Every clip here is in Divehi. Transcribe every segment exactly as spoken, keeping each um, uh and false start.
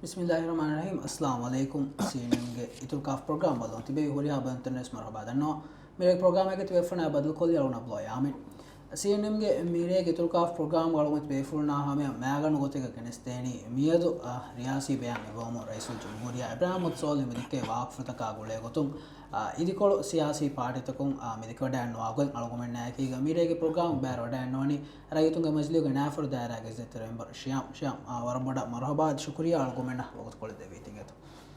ބިސްމިއްލާހި ރަޙްމާނި ރަޙީމް. އައްސަލާމު ޢަލައިކުމް. ސީއެންއެމްގެ އިތުރު ކާފް ޕްރޮގްރާމް ބަލަން ތިބޭ ހުރިހާ ބަލަންތަންވެސް މަރުޙަބާ ދަންނަވަން. މިރޭގެ ޕްރޮގްރާމްގެ ތިބޭފުޅުންނާ ބަދަލުކޮށްލީ އަޅުން އަބްދުﷲ ޔާމީން. ސީއެންއެމްގެ މިރޭގެ އިތުރު ކާފް ޕްރޮގްރާމްގަ އަޅުގަނޑު ތިބޭފުޅުންނާ ހަމަޔަށް މައިގަނޑު ގޮތެއްގަ ގެނެސްދޭނީ، މިއަދު، އަ، ރިޔާސީ ބަޔާން އެބައޮމުން ރައީސުލްޖުމްހޫރިއްޔާ އިބްރާހިމް މުހައްމަދު ސޯލިހު މިދެއްކޭ ވާހަކަފުޅުތަކާ ގުޅޭ ގޮތުން، އަ، އިދިކޮޅު ސިޔާސީ ޕާޓީތަކުން، އަ، މި ދެކެވަޑައިގަންނަވާ ގޮތް އަޅުގަނޑުމެންނާ އެކީގަ މިރޭގެ ޕްރޮގްރާމް ބައިވެރިވަޑައިގަންނަވަނީ ރައްޔިތުންގެ މަޖިލީހުގެ ނާއިބު ދާއިރާގެ އިއްޒަތްތެރި މެމްބަރު ޝިޔާމް. ޝިޔާމް، އާ، ވަރަށް ބޮޑަށް މަރުޙަބާ ޝުކުރިއްޔާ އަޅުގަނޑުމެންނަށް ވަގުތުކޮޅެއް ދެއްވީތީގެ.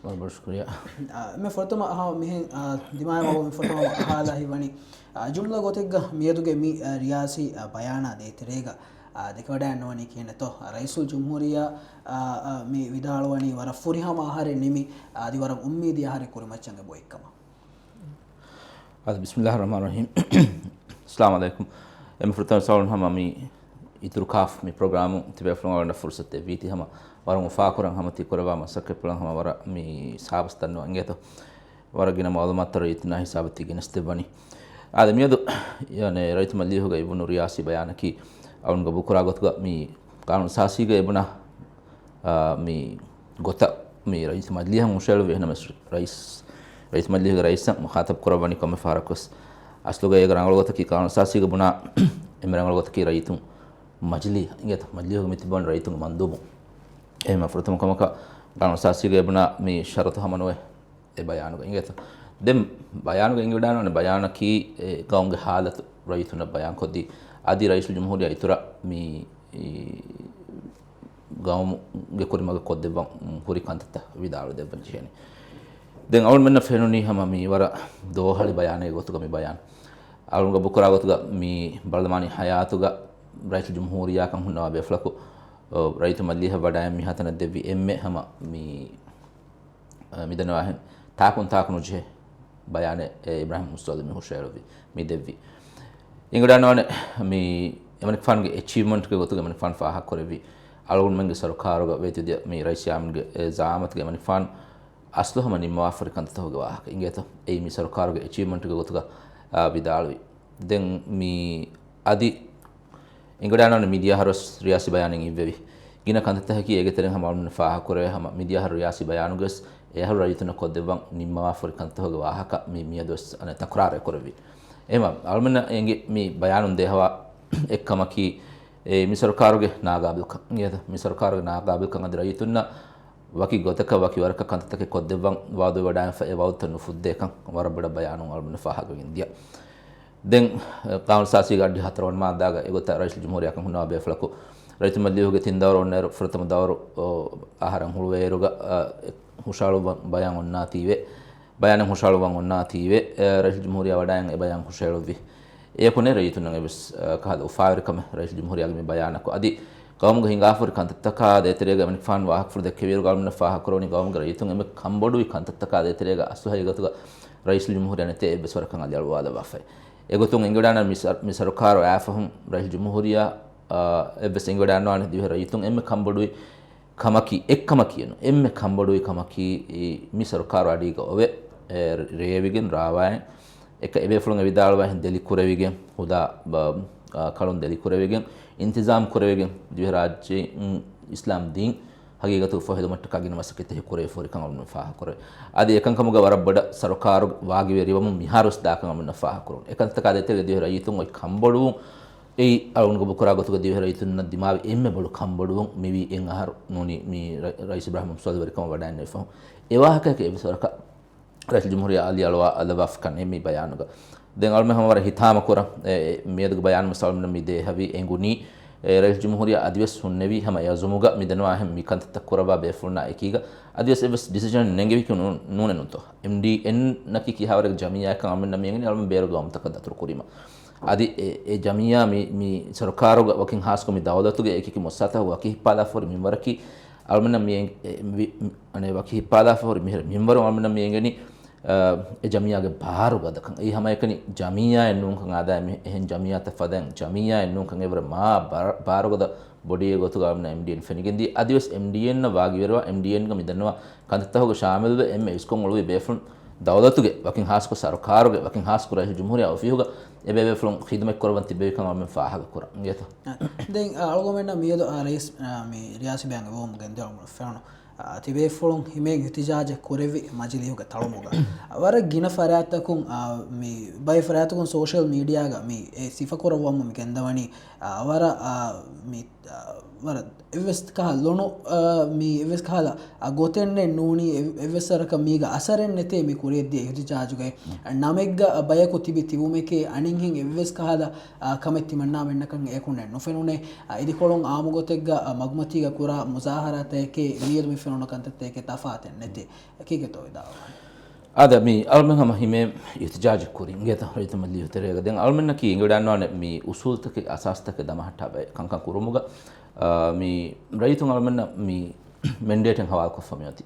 ވަރަށް ބޮޑަށް ޝުކުރިއްޔާ. އާ، މި ފުރަތަމަ އަހާ މިހެން، އާ، ދިމާވެ މި ފުރަތަމަ އަހާލާ ހިތްވަނީ، އާ، ޖުމްލަ ގޮތެއްގަ މިއަދުގެ މި، އާ، ރިޔާސީ، އާ، ބަޔާނާ ދޭތެރޭގަ، އާ، ދެކެވަޑައިގަންނަވަނީ ކިހިނެއްތޯ؟ ރައީސުލްޖުމްހޫރިއްޔާ، އާ، އާ، މި ވިދާޅުވަނީ ވަރަށް ފުރިހަމަ އަހަރެއް ނިމި، އާ، އަދި ވަރަށް އުއްމީދީ އަހަރެއް ކުރިމައްޗަށް އެބައޮތްކަމަށް. އާދެ، ބިސްމިއްލާހި ރަޙްމާނި ރަޙީމް. އައްސަލާމު ޢަލައިކުމް. އެންމެ ފުރަތަމަ ސަލާމް ހަމަ މި އިތުރު ކާފް މި ޕްރޮގްރާމު ތިބޭފުޅުން އަޅުގަނޑަށް ފުރުސަތު ދެއްވީތީ ހަމަ ވަރަށް އުފާކުރަން ހަމަ ތި ކުރައްވާ މަސައްކަތްޕުޅަށް ހަމަ ވަރަށް މި ސާބަސް ދަންނަވަން އިނގޭތޯ. ވަރަށް ގިނަ މަޢުލޫމާތުތައް ރައްޔިތުންނާ ހިސާބަށް ތި ގެނެސްދެއްވަނީ. އާދެ، މިއަދު، ޔަޢުނީ، ރައްޔިތު މަޖިލީހުގަ އިވުނު ރިޔާސީ ބަޔާނަކީ އަޅުގަނޑު ގަބޫލުކުރާ ގޮތުގަ މި ޤާނޫނު އަސާސީގަ އެބުނާ އާ، މި ގޮތަށް މި ރައްޔިތު މަޖިލީހަށް ހުށަހެޅުއްވި. އެހެންނަމަވެސް ރައީސް، ރައްޔިތު މަޖިލީހުގެ ރައީސަށް މުޚާޠަބު ކުރައްވަނީ ކޮންމެ ފަހަރަކުވެސް އަސްލުގަ އޭގެ ރަނގަޅު ގޮތަކީ ޤާނޫނު އަސާސީގަ ބުނާ އެންމެ ރަނގަޅު ގޮތަކީ ރައްޔިތުން މަޖިލީހަށް އިނގޭތަ؟ މަޖިލީހުގަ މި ތިބަވަނީ ރައްޔިތުންގެ މަންދޫބުން. އެހެންމަ ފުރަތަމަ ކަމަކަށް ޤާނޫނު އަސާސީގަ އެބުނާ މި ޝަރުޠު ހަމަނުވޭ. އެ ބަޔާނުގަ އިނގޭތަ؟ ދެން ބަޔާނުގަ އިނގިވަޑައިގަންނަވާނެ ބަޔާނަކީ އެ ގައުމުގެ ހާލަތު ރައްޔިތުންނަށް ބަޔާންކޮށްދީ، އަދި ރައީސުލްޖުމްހޫރިއްޔާ އިތުރަށް މި ގައުމުގެ ކުރިމަގަށް ކޮށްދެއްވަން ހުރި ކަންތައްތައް ވިދާޅުވެދެއްވަން ޖެހޭނެ. ދެން އަޅުގަނޑުމެންނަށް ފެނުނީ ހަމަ މި ވަރަށް ދޯހަޅި ބަޔާނެއްގެ ގޮތުގަ މި ބަޔާން. އަޅުގަނޑު ގަބޫލުކުރާ ގޮތުގަ މި ބަރުލަމާނީ ޙަޔާތުގަ ރައީސުލްޖުމްހޫރިއްޔާކަން ހުންނަވާ ބޭފުޅަކު، އޮ، ރައްޔިތު މަޖިލީހަށް ވަޑައިގެން މިހާތަނަށް ދެއްވި އެންމެ ހަމަ މި އަ، މިދަންނަވާހެން ތާކުން ތާކު ނުޖެހޭ ބަޔާނެއް އެ އިބްރާހިމް މުހައްމަދު ސޯލިހު މި ހުށައެޅުއްވި، މި ދެއްވި. އިނގިވަޑައިގަންނަވާނެ މި އެމަނިކުފާނުގެ އެޗީވްމަންޓްގެ ގޮތުގަ އެމަނިކުފާނު ފާހަގަކުރެއްވި، އަޅުގަނޑުމެންގެ ސަރުކާރުގަ ވޭތުދިޔަ މި ރައީސް ޔާމީންގެ އެ ޒަޢާމަތުގަ އެމަނިކުފާނު އަސްލު ހަމަ ނިންމަވާފަ ހުރި ކަންތައްތަކުގެ ވާހަކަ އިނގޭތަ؟ އެއީ މި ސަރުކާރުގެ އެޗީވްމަންޓްގެ ގޮތުގަ، އާ، ވިދާޅުވި. ދެން މި އަދި އިނގިވަޑައިގަންނަވާނެ މިދިޔަ އަހަރުވެސް ރިޔާސީ ބަޔާނެއް އިއްވެވި. ގިނަ ކަންތައްތަކަކީ އޭގެ ތެރެއިން ހަމަ އަޅުގަނޑުމެން ފާހަގަކުރެވޭ ހަމަ މިދިޔަ އަހަރު ރިޔާސީ ބަޔާނުގަވެސް އެ އަހަރު ރައްޔިތުންނަށް ކޮށްދެއްވަން ނިންމަވާފަ ހުރި ކަންތަކުގެ ވާހަކަ މި މިއަދުވެސް އަނެއް ތަކުރާރު އެކުރެއްވި. އެހެންވީމަ އަޅުގަނޑުމެންނަށް އެނގި މި ބަޔާނުން ދޭހަވާ އެއްކަމަކީ، އެ، މި ސަރުކާރުގެ ނާގާބިލްކަން. އިނގޭތަ؟ މި ސަރުކާރުގެ ނާގާބިލްކަން އަދި ރައްޔިތުންނަށް ވަކި ގޮތަކަށް ވަކި ވަރަކަށް ކަންތައްތަކެއް ކޮށްދެއްވަން ވައުދުވެވަޑައިގެންފަ އެ ވައުދުތައް ނުފުއްދޭކަން ވަރަށް ބޮޑަށް ބަޔާނުން އަޅުގަނޑުމެން ފާހަގަވެގެން ދިޔަ. ދެން، އެ، ޤާނޫނު އަސާސީގެ އަށްޑިހަ ހަތަރުވަނަ މާއްދާގަ އެގޮތަށް ރައީސުލްޖުމްހޫރިއްޔާކަން ހުންނަވާ ބޭފުޅަކު، ރައްޔިތު މަޖިލީހުގެ ތިން ދައުރު އޮންނައިރު ފުރަތަމަ ދައުރު، އޮ، އަހަރެން ހުޅުވޭއިރުގަ، އަ، ހުށަހަޅުއްވަން ބަޔާން އޮންނާތީވެ، ބަޔާނެއް ހުށަހަޅުއްވަން އޮންނާތީވެ، އެ، ރައީސުލްޖުމްހޫރިއްޔާ ވަޑައިގެން އެ ބަޔާން ހުށަހެޅުއްވި. އެއަކު ނެތް ރައްޔިތުންނަށް އެއްވެސް، އަ، ކަހަލަ އުފާވެރިކަމެއް ރައީސުލްޖުމްހޫރިއްޔާގެ މި ބަޔާނަކު. އަދި ޤައުމުގެ ހިނގާފަ ހުރި ކަންތައްތަކާ ދޭތެރޭގަ އެމަނިކުފާނު ވާހަކަފުޅު ދެއްކެވިއިރު އަޅުގަނޑުމެންނަށް ފާހަގަކުރެވުނީ ޤައުމުގެ ރައްޔިތުން އެންމެ ކަންބޮޑުވި ކަންތައްތަކާ ދޭތެރޭގަ އަސްލު ހަގީގަތުގަ ރައީސުލްޖުމްހޫރިއްޔާ ނެތޭ އެއްވެސް ވަރަކަށް އަލިއަޅުވާލައްވާފައި. އެގޮތުން އިނގިވަޑައިގަންނަވާނެ މި ސަރު-، މި ސަރުކާރު އައިފަހުން ރައީސުލްޖުމްހޫރިއްޔާ، އާ، އެއްވެސް އިނގިވަޑައިގަންނަވާނެ ދިވެހި ރައްޔިތުން އެންމެ ކަންބޮޑުވި ކަމަކީ، އެއްކަމަކީ އެން-، އެންމެ ކަންބޮޑުވި ކަމަކީ، އީ، މި ސަރުކާރު އަޑީގަ އޮވެ، އެ، ރޭވިގެން ރާވާއިން އެކަ އެބޭފުޅުން އެ ވިދާޅުވާހެން ދެލި ކުރެވިގެން، ހުދާ ބ-، އާ، ކަޅުން ދެލި ކުރެވިގެން، އިންތިޒާމް ކުރެވިގެން، ދިވެހިރާއްޖެ، އު، އިސްލާމް ދީން ހަގީގަތު ފޮހެދުމަށްޓަކާ ގިނަ މަސައްކަތްތައް ކުރެވިފަ ހުރިކަން އަޅުގަނޑުމެން ފާހަގަކުރޭ. އަދި އެކަންކަމުގަ ވަރަށް ބޮޑަށް ސަރުކާރު ވާގިވެރިވަމުން މިހާރުވެސް ދާކަން އަޅުގަނޑުމެންނަށް ފާހަގަކުރުން. އެކަންތަކާ ދޭތެރޭގަ ދިވެހި ރައްޔިތުން އޮތް ކަންބޮޑުވުން އެއީ އަޅުގަނޑު ގަބޫލުކުރާ ގޮތުގަ ދިވެހި ރައްޔިތުންނަށް ދިމާވި އެންމެ ބޮޑު ކަންބޮޑުވުން މިވީ އެއް އަހަރު ނޫނީ މި ރަ-، ރައީސް އިބްރާހިމް ސޯލިހު ވެރިކަމަށް ވަޑައިގެންނެވިފަހުން. އެ ވާހަކައަކީ އެއްވެސް ވަރަކަށް ރައީސުލްޖުމްހޫރިއްޔާ އަލިއަޅުވާލައްވާފަކަށް ނެތް މި ބަޔާނުގަ. ދެން އަޅުމެން ހަމަ ވަރަށް ހިތާމަކުރަން، އެ، އެ، މިއަދުގެ ބަޔާނު މިސާލު މި ދޭހަވީ އެނގުނީ، އެ، ރައީސުލްޖުމްހޫރިއްޔާ އަދިވެސް ހުންނެވީ ހަމަ އެ އަޒުމުގަ މި ދަންނަވާހެން މި ކަންތައްތައް ކުރައްވާ ބޭފުޅުންނާ އެކީގަ އަދިވެސް އެއްވެސް ޑިސިޝަނެއް ނެންގެވިކަމެއް ނޫ-، ނޫނެއް ނޫންތޯ؟ އެމްޑީއެންއަކީ ކިހާވަރެއްގެ ޖަމިއްޔާއެއްކަން އަޅުމެންނަށް މި އެނގެނީ އަޅުމެން ބޭރު ގައުމުތަކަށް ދަތުރު ކުރީމަ. އަދި އެ، އެ ޖަމިއްޔާ މި، މި ސަރުކާރުގަ ވަކިން ހާސްކޮށް މި ދައުލަތުގެ އެކިއެކި މުއައްސަސާތަކުގަ ވަކި ހިއްޕާލާފަ ހުރި މިންވަރަކީ އަޅުމެންނަށް މި އެ-، އެ-، މި-، މި-، އަނެއް ވަކި ހިއްޕާލާފަ ހުރި މިހިރަ މިންވަރު އަޅުމެންނަށް މި އެނގެނީ، އަ، އެ ޖަމިއްޔާގެ ބާރު ގަދަކަން. އެއީ ހަމައެކަނި ޖަމިއްޔާއެއް ނޫންކަން އާދާއި މި އެހެން ޖަމިއްޔާތައް ފަދައިން ޖަމިއްޔާއެއް ނޫންކަން އެވަރަށް މާ ބާ-، ބާރުގަދަ ބޮޑީއެއް ގޮތުގަ އަޅުމެންނަށް އެމްޑީއެން ފެނިގެންދީ. އަދިވެސް އެމްޑީއެންއަށް ވާގިވެރިވާ އެމްޑީއެންގަ މި ދަންނަވާ ކަންތައްތަކުގަ ޝާމިލްވެ އެންމެ އިސްކޮށް އުޅުއްވި ބޭފުޅުން ދައުލަތުގެ ވަކިން ހާސްކޮށް ސަރުކާރުގެ ވަކިން ހާސްކޮށް ރައީސުލްޖުމްހޫރިއްޔާ އޮފީހުގަ އެބޭބޭފުޅުން ޚިދުމަތް ކުރައްވަން ތިއްބެވިކަން އަޅުމެން ފާހަގަކުރަން އިނގޭތަ؟ ދެން، އަ، އަޅުގަނޑުމެންނަށް މިއަދު، އަ، ރައީސް، އަ، މި ރިޔާސީ ބަޔާން އެބައޮމުން ގެންދިޔަ އަޅުގަނޑަށް ފެނުނު، ތިބޭފުޅުން ހިމޭން އިހްތިޖާޖެއް ކުރެއްވި މަޖިލީހުގެ ތަޅުމުގަ ވަރަށް ގިނަ ފަރާތްތަކުން، އާ، މި ބައެއް ފަރާތްތަކުން ސޯޝަލް މީޑިއާގަ މި އެ ސިފަކުރައްވަމުން މި ގެންދަވަނީ، އާ، ވަރަށް، އާ، މި، އާ، ވަރަށް އެއްވެސް ކަހަލަ ލޮނު، އާ، މި އެއްވެސް ކަހަލަ، އާ، ގޮތެއްނެއް ނޫނީ، އެ-، އެއްވެސް ވަރަކަށް މީގަ އަސަރެއް ނެތޭ މި ކުރިޔަށްދިޔަ އިހްތިޖާޖުގައި. ނަމެއްގަ ބަޔަކު ތިބި ތިބުމެކޭ އަނިންހެން އެއްވެސް ކަހަލަ، އާ، ކަމެއް ތިމަންނާވެންނަކަން އެއަކުންނެއް ނުފެނުނޭ. އާ، އިދިކޮޅުން އާއްމުގޮތެއްގަ، އާ، މަގުމަތީގަ ކުރާ މުޒާހަރާތަކެކޭ މިއަދު މި ފެނުނު ކަންތައްތަކެކޭ ތަފާތެއް ނެތޭ. އެކީގެ ތޯ ވިދާޅުވާނެ. އާދަ، މި އަޅުމެން ހަމަ ހިމޭން އިހްތިޖާޖެއް ކުރިން އިނގޭތަ ރައްޔިތު މަޖިލީހު ތެރޭގަ. ދެން އަޅުމެންނަކީ އެނގިވަޑައިގަންނަވާނެ މި އުސޫލުތަކެއް އަސާސްތަކެއް ދަމަހައްޓާ ބައެއް ކަންކަން ކުރުމުގަ، އާ، މި ރައްޔިތުން އަޅުމެންނަށް މި މެންޑޭޓެއް ހަވާލުކޮށްފަ މިއޮތީ.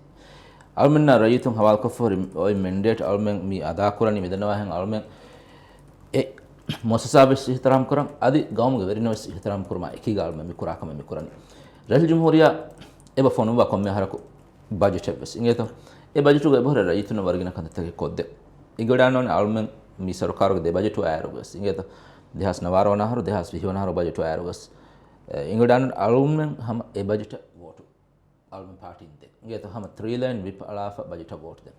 އަޅުމެންނަށް ރައްޔިތުން ހަވާލުކޮށްފަ ހުރި އޮތް މެންޑޭޓް އަޅުމެން މި އަދާކުރަނީ މިދަންނަވާހެން އަޅުމެން އެ މުއައްސަސާ ވެސް އިހްތިރާމް ކުރަން، އަދި ގައުމުގެ ވެރިންނަށް ވެސް އިހްތިރާމް ކުރުމާ އެކީގަ އަޅުމެން މި ކުރާ ކަމެއް މި ކުރަނީ. ރައީސުލްޖުމްހޫރިއްޔާ އެބަ ފޮނުއްވާ ކޮންމެ އަހަރަކު ބަޖެޓެއް ވެސް އިނގޭތޯ. އެ ބަޖެޓުގަ އެބަހުރި ރައްޔިތުންނަށް ވަރަށް ގިނަ ކަންތައްތަކެއް ކޮށްދޭ. އެނގިވަޑައިގަންނަވާނެ އަޅުމެން މި ސަރުކާރުގެ ދެ ބަޖެޓު އައިއިރު ވެސް އިނގޭތޯ. ދެހާސް ނަވާރަ ވަނަ އަހަރު، ދެހާސް ވިހި ވަނަ އަހަރު ބަޖެޓު އައިއިރު ވެސް، އެ، އެނގިވަޑައިގަންނަވާނެ އަޅުމެން ހަމަ އެ ބަޖެޓަށް ވޯޓު އަޅުމެން ޕާޓީން ދޭ. އިނގޭތޯ ހަމަ ތްރީ ލައިން ވިޕް އަޅާފަ ބަޖެޓަށް ވޯޓު ދޭ.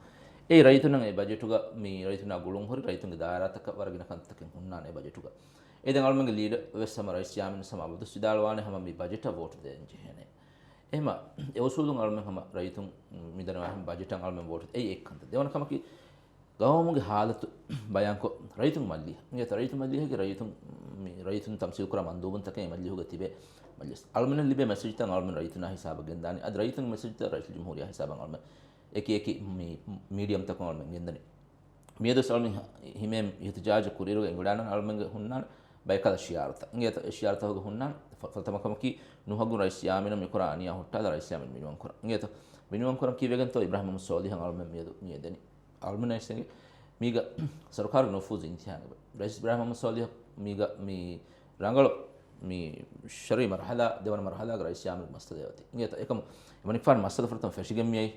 އެއީ ރައްޔިތުންނަށް އެ ބަޖެޓުގަ މި ރައްޔިތުންނާ ގުޅުން ހުރި ރައްޔިތުންގެ ދާއިރާތަކަށް ވަރަށް ގިނަ ކަންތަކެއް ހުންނާނެ އެ ބަޖެޓުގަ. އެ ދެން އަޅުމެންގެ ލީޑަރ ވެސް ހަމަ ރައީސް ޔާމީން ހަމަ އަބަދުވެސް ވިދާޅުވާނެ ހަމަ މި ބަޖެޓަށް ވޯޓު ދޭން ޖެހޭނެ. އެހެމަ އެ އުސޫލުން އަޅުމެން ހަމަ ރައްޔިތުން މިދަންނަވާހެން ބަޖެޓަށް އަޅުމެން ވޯޓު ދޭ. އެއީ އެއް ކަންތައް. ދެވަނަ ކަމަކީ ގައުމުގެ ހާލަތު ބަޔާންކޮށް ރައްޔިތުން މަޖިލީހަށް އިނގޭތޯ. ރައްޔިތުން މަޖިލީހަކީ ރައްޔިތުން، މި ރައްޔިތުން ތަމްސީލް ކުރާ މަންދޫބުންތަކެއް މަޖިލީހުގަ ތިބޭ މަޖިލިސް. އަޅުމެންނަށް ލިބޭ މެސެޖްތައް އަޅުމެން ރައްޔިތުންނާ ހިސާބަށް ގެންދާނީ. އަދި ރައްޔިތުންގެ މެސެޖްތައް ރައީސުލްޖުމްހޫރިއްޔާ ހިސާބަށް އަޅުމެން އެކި އެކި މި މީޑިއަމްތަކުން އަޅުމެން ގެންދަނީ. މިއަދު އަޅުމެން ހިމޭން އިހްތިޖާޖު ކުރިއިރުގަ އެނގިވަޑައިގަންނަވާނެ އަޅުމެންގެ ހުންނާނެ ބައެއް ކަހަލަ ޝިއާރުތައް. އިނގޭތޯ އެ ޝިއާރުތަކުގަ ހުންނާނެ ފަ-، ފަ-، ފުރަތަމަ ކަމަކީ ނުހަގުން ރައީސް ޔާމީނަށް މިކުރާ އަނިޔާ ހުއްޓާލާ ރައީސް ޔާމީން މިނިވަން ކުރަން. އިނގޭތޯ މިނިވަން ކުރަން ކީއްވެގެންތޯ އިބްރާހިމް މުހައްމަދު ސޯލިހަށް އަޅުމެން މިއަދު މި އެދެނީ. އަޅުމެންނަށް އިސް އެނގޭ މީގަ ސަރުކާރުގެ ނުފޫޒު އިންތިހާގެ ރައީސް އިބްރާހިމް މުހައްމަދު ސޯލިހަށް މީގަ މި ރަނގަޅު މި ޝަރުއީ މަރުހަލާ، ދެވަނަ މަރުހަލާގެ ރައީސް ޔާމީން މައްސަލަ އޮތީ. އިނގޭތޯ އެކަމު އެމަނިކުފާނު މައްސަލަ ފުރަތަމަ ފެށިގެން މިއައީ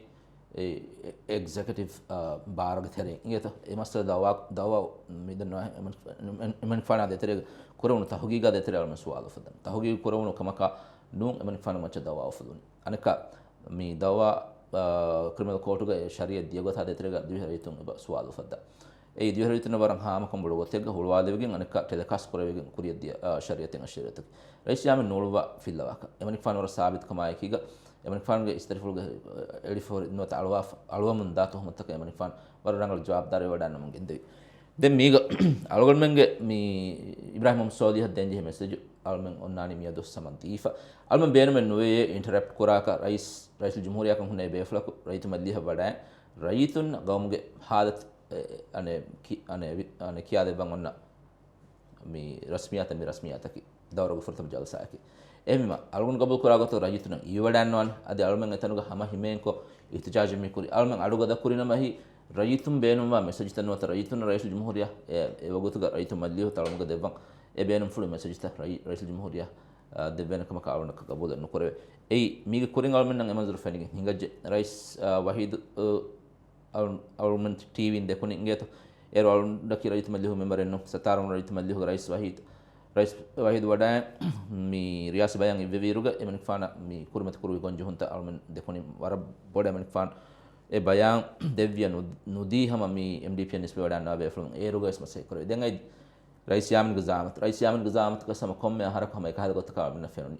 އެ، އެ، އެގްޒެކެޓިވް، އާ، ބާރުގެ ތެރެއިން. އިނގޭތޯ އެ މައްސަލަ ދައުވާ، ދައުވާ މިދަންނަވާ އެމަނި-، އެމަނިކުފާނާ ދޭތެރޭގަ ކުރެވުނު ތަހުގީގާ ދޭތެރޭ އަޅުމެން ސުވާލު އުފައްދަން. ތަހުގީގު ކުރެވުނު ކަމަކާ ނޫން އެމަނިކުފާނު މައްޗަށް ދައުވާ އުފުލުނީ. އަނެއްކާ މި ދައުވާ، އާ، ކްރިމިނަލް ކޯޓުގަ އެ ޝަރީއަތް ދިޔަ ގޮތާ ދޭތެރޭގަ ދިވެހި ރައްޔިތުން އެބަ ސުވާލު އުފައްދާ. އެއީ ދިވެހި ރައްޔިތުންނަށް ވަރަށް ހާމަކަން ބޮޑު ގޮތެއްގަ ހުޅުވާލެވިގެން އަނެއްކާ ޓެލެކާސްޓް ކުރެވިގެން ކުރިއަށް ދިޔަ، އާ، ޝަރީއަތެއް އަށް ޝަރީއަތަކީ. ރައީސް ޔާމީން ނޫޅުއްވާ ފިއްލަވާކަށް އެމަނިކުފާނު ވަރަށް ސާބިތުކަމާއެކީގަ އެމަނިކުފާނުގެ އިސްތަށިފުޅުގެ އެޅިފަހުރި ނުވަތަ އަޅުވާ-، އަޅުވަމުން ދާ ތުހުމަތުތަކަށް އެމަނިކުފާނު ވަރަށް ރަނގަޅު ޖަވާބުދާރީ ވެވަޑައިގަންނަމުން ގެންދެވި. ދެން މީގަ އަޅުގަނޑުމެންގެ މި އިބްރާހިމް މުހައްމަދު ސޯލިހަށް ދޭންޖެހޭ މެސެޖު އަޅުމެން އޮންނާނީ މިއަދު ސަމަން ދީފަ. އަޅުމެން ބޭނުމެއް ނުވެޔޭ އިންޓަރަޕްޓް ކުރާކަށް ރައީސް، ރައީސުލްޖުމްހޫރިއްޔާކަން ހުންނަ ބޭފުޅަކު ރައްޔިތު މަޖިލީހަށް ވަޑައި ރައްޔިތުންނަށް ގައުމުގެ ހާލަތު، އެ، އަނެއް ކި-، އަނެއް ވި-، އަނެއް ކިޔާދެއްވަން އޮންނަ މި ރަސްމިއްޔާތައް، މި ރަސްމިއްޔާތަކީ ދައުރުގެ ފުރަތަމަ ޖަލްސާއަކީ. އެހެންވީމަ، އަޅުގަނޑު ގަބޫލު ކުރާ ގޮތަށް ރައްޔިތުންނަށް އިވިވަޑައިގަންނަވާނެ. އަދި އަޅުމެން އެތަނުގަ ހަމަ ހިމޭންކޮށް އިހްތިޖާޖެއް މި ކުރީ. އަޅުމެން އަޑުގަދަ ކުރި ނަމަ އެހީ، ރައްޔިތުން ބޭނުންވާ މެސެޖްތައް ނުވަތަ ރައްޔިތުންނަށް ރައީސުލްޖުމްހޫރިއްޔާ އެ، އެ ވަގުތުގަ ރައްޔިތު މަޖިލީހު ތަޅުމުގަ ދެއްވަން އެ ބޭނުންފުޅު މެސެޖްތައް ރައީ-، ރައީސުލްޖުމްހޫރިއްޔާ، އާ، ދެއްވޭނެ ކަމަކަށް އަޅުގަނޑަކަށް ގަބޫލެއް ނުކުރެވޭ. އެއީ، މީގެ ކުރިން އަޅުމެންނަށް އެމަންޒުރު ފެނިގެން ހިނގައްޖެ. ރައީސް، އާ، ވަހީދު، އާ، އަޅު-، އަޅުމެން ޓީވީން ދެކުނީ އިނގޭތޯ. އޭރު އަޅުގަނޑަކީ ރައްޔިތު މަޖިލީހުގެ މެމްބަރެއް ނޫން. ސަތާރު ވަނަ ރައްޔިތު މަޖިލީހުގެ ރައީސް ވަހީދު، ރައީސް ވަހީދު ވަޑައި މި ރިޔާސީ ބަޔާން އިއްވެވިއިރުގަ އެމަނިކުފާނަށް މި ކުރިމަތި ކުރުވި ގޮންޖެހުންތައް އަޅުމެން ދެކުނީ. ވަރަށް ބޮޑަށް އެމަނިކުފާނު އެ ބަޔާން ދެއްވިޔަ ނު-، ނުދީ ހަމަ މި އެމްޑީޕީއަށް ނިސްބަތް ވަޑައިގަންނަވާ ބޭފުޅުން އޭރުގަވެސް މަސައްކަތް ކުރެވި. ދެން އައި ރައީސް ޔާމީންގެ ޒާމަތު، ރައީސް ޔާމީންގެ ޒާމަތުގަ ހަމަ ކޮންމެ އަހަރަކު ހަމަ އެކަހަލަ ގޮތަކަށް އަޅުމެންނަށް ފެނުނީ.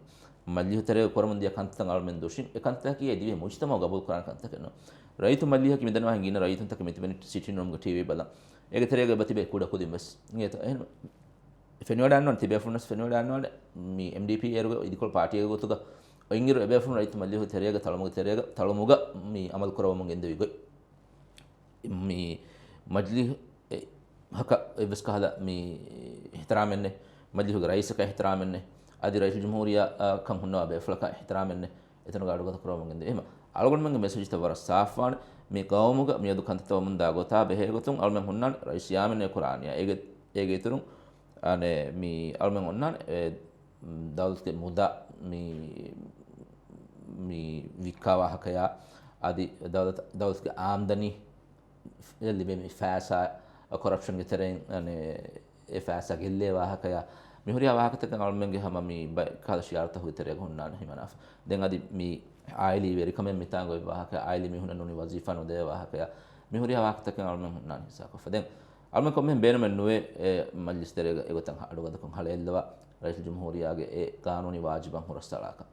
މަޖިލީހު ތެރޭގަ ކުރަމުން ދިޔަ ކަންތައް އަޅުމެން ދުށިން. އެ ކަންތަކަކީ އެ ދިވެހި މުޖްތަމަޢު ގަބޫލު ކުރާނެ ކަންތަކެއް ނޫން. ރައްޔިތު މަޖިލީހަކީ މިދަންނަވާހެން ގިނަ ރައްޔިތުންތަކެއް މިތިބެނީ ސިޓިން ރޫމްގަ ޓީވީ ބަލަން. އޭގެ ތެރޭގަ އެބަ ތިބޭ ކުޑަ ކުދިން ވެސް. އިނގޭތޯ އެހެން ފެނިވަޑައިގަންނަވާނެ ތިބޭފުޅުންނަސް ފެނިވަޑައިގަންނަވާނެ މި އެމްޑީޕީ އޭރުގަ އިދިކޮޅު ޕާޓީއެއްގެ ގޮތުގަ އޮތްއިރު އެބޭފުޅުން ރައްޔިތު މަޖިލީހުގެ ތެރޭގަ ތަޅުމުގެ ތެރޭގަ ތަޅުމުގަ މި އަމަލު ކުރައްވަމުން ގެންދެވި ގޮތް. މި މަޖިލީހު އެ ހަކަށް އެއްވެސް ކަހަލަ މި އިޙްތިރާމެއް ނެތް، މަޖިލީހުގެ ރައީސަކަށް އިޙްތިރާމެއް ނެތް، އަދި ރައީސުލްޖުމްހޫރިއްޔާ، އާ، ކަން ހުންނަވާ ބޭފުޅަކަށް އިޙްތިރާމެއް ނެތް، އެތަނުގަ އަޑުގަދަ ކުރައްވަމުން ގެންދެވި. އެހެން އަޅުގަނޑުމެންގެ މެސެޖްތައް ވަރަށް ސާފުވާނެ. މި ގައުމުގަ މިއަދު ކަންތައްތައް ވަމުންދާ ގޮތާ ބެހޭ ގޮތުން އަޅުމެން ހުންނާނެ ރައީސް ޔާމީން އެ ކުރާނީ. އޭގެ، އޭގެ އިތުރުން އަނެއް މި އަޅުމެން އޮންނާނެ އެ ދައުލަތުގެ މުދާ މި، މި ވިއްކާ ވާހަކަޔާ، އަދި ދައުލަތު، ދައުލަތުގެ އާމްދަނީ ލިބޭ މި ފައިސާ ކޮރަޕްޝަންގެ ތެރެއިން، އަނެއް، އެ ފައިސާ ގެއްލޭ ވާހަކަޔާ، މި ހުރިހާ ވާހަކަތަކެއް އަޅުމެންގެ ހަމަ މި ބައެއް ކަހަލަ ޝިއާރުތަކުގެ ތެރޭގަ ހުންނާނެ ހިމަނާފަ. ދެން އަދި މި އާއިލީ ވެރިކަމެއް މިތާނގަ އޮތް ވާހަކަ، އާއިލީ މީހުންނަށް ނޫނީ ވަޒީފާ ނުދޭ ވާހަކަޔާ، މި ހުރިހާ ވާހަކަތަކެއް އަޅުމެން ހުންނާނެ ހިއްސާކޮށްފަ. ދެން އަޅުމެން ކޮންމެހެން ބޭނުމެއް ނުވޭ އެ މަޖްލިސް ތެރޭގަ އެގޮތަށް އަޑުގަދަކޮށް ހަޅޭއްލަވާ ރައީސުލްޖުމްހޫރިއްޔާގެ އެ ގާނޫނީ ވާޖިބަށް ހުރަސްއަޅާކަށް.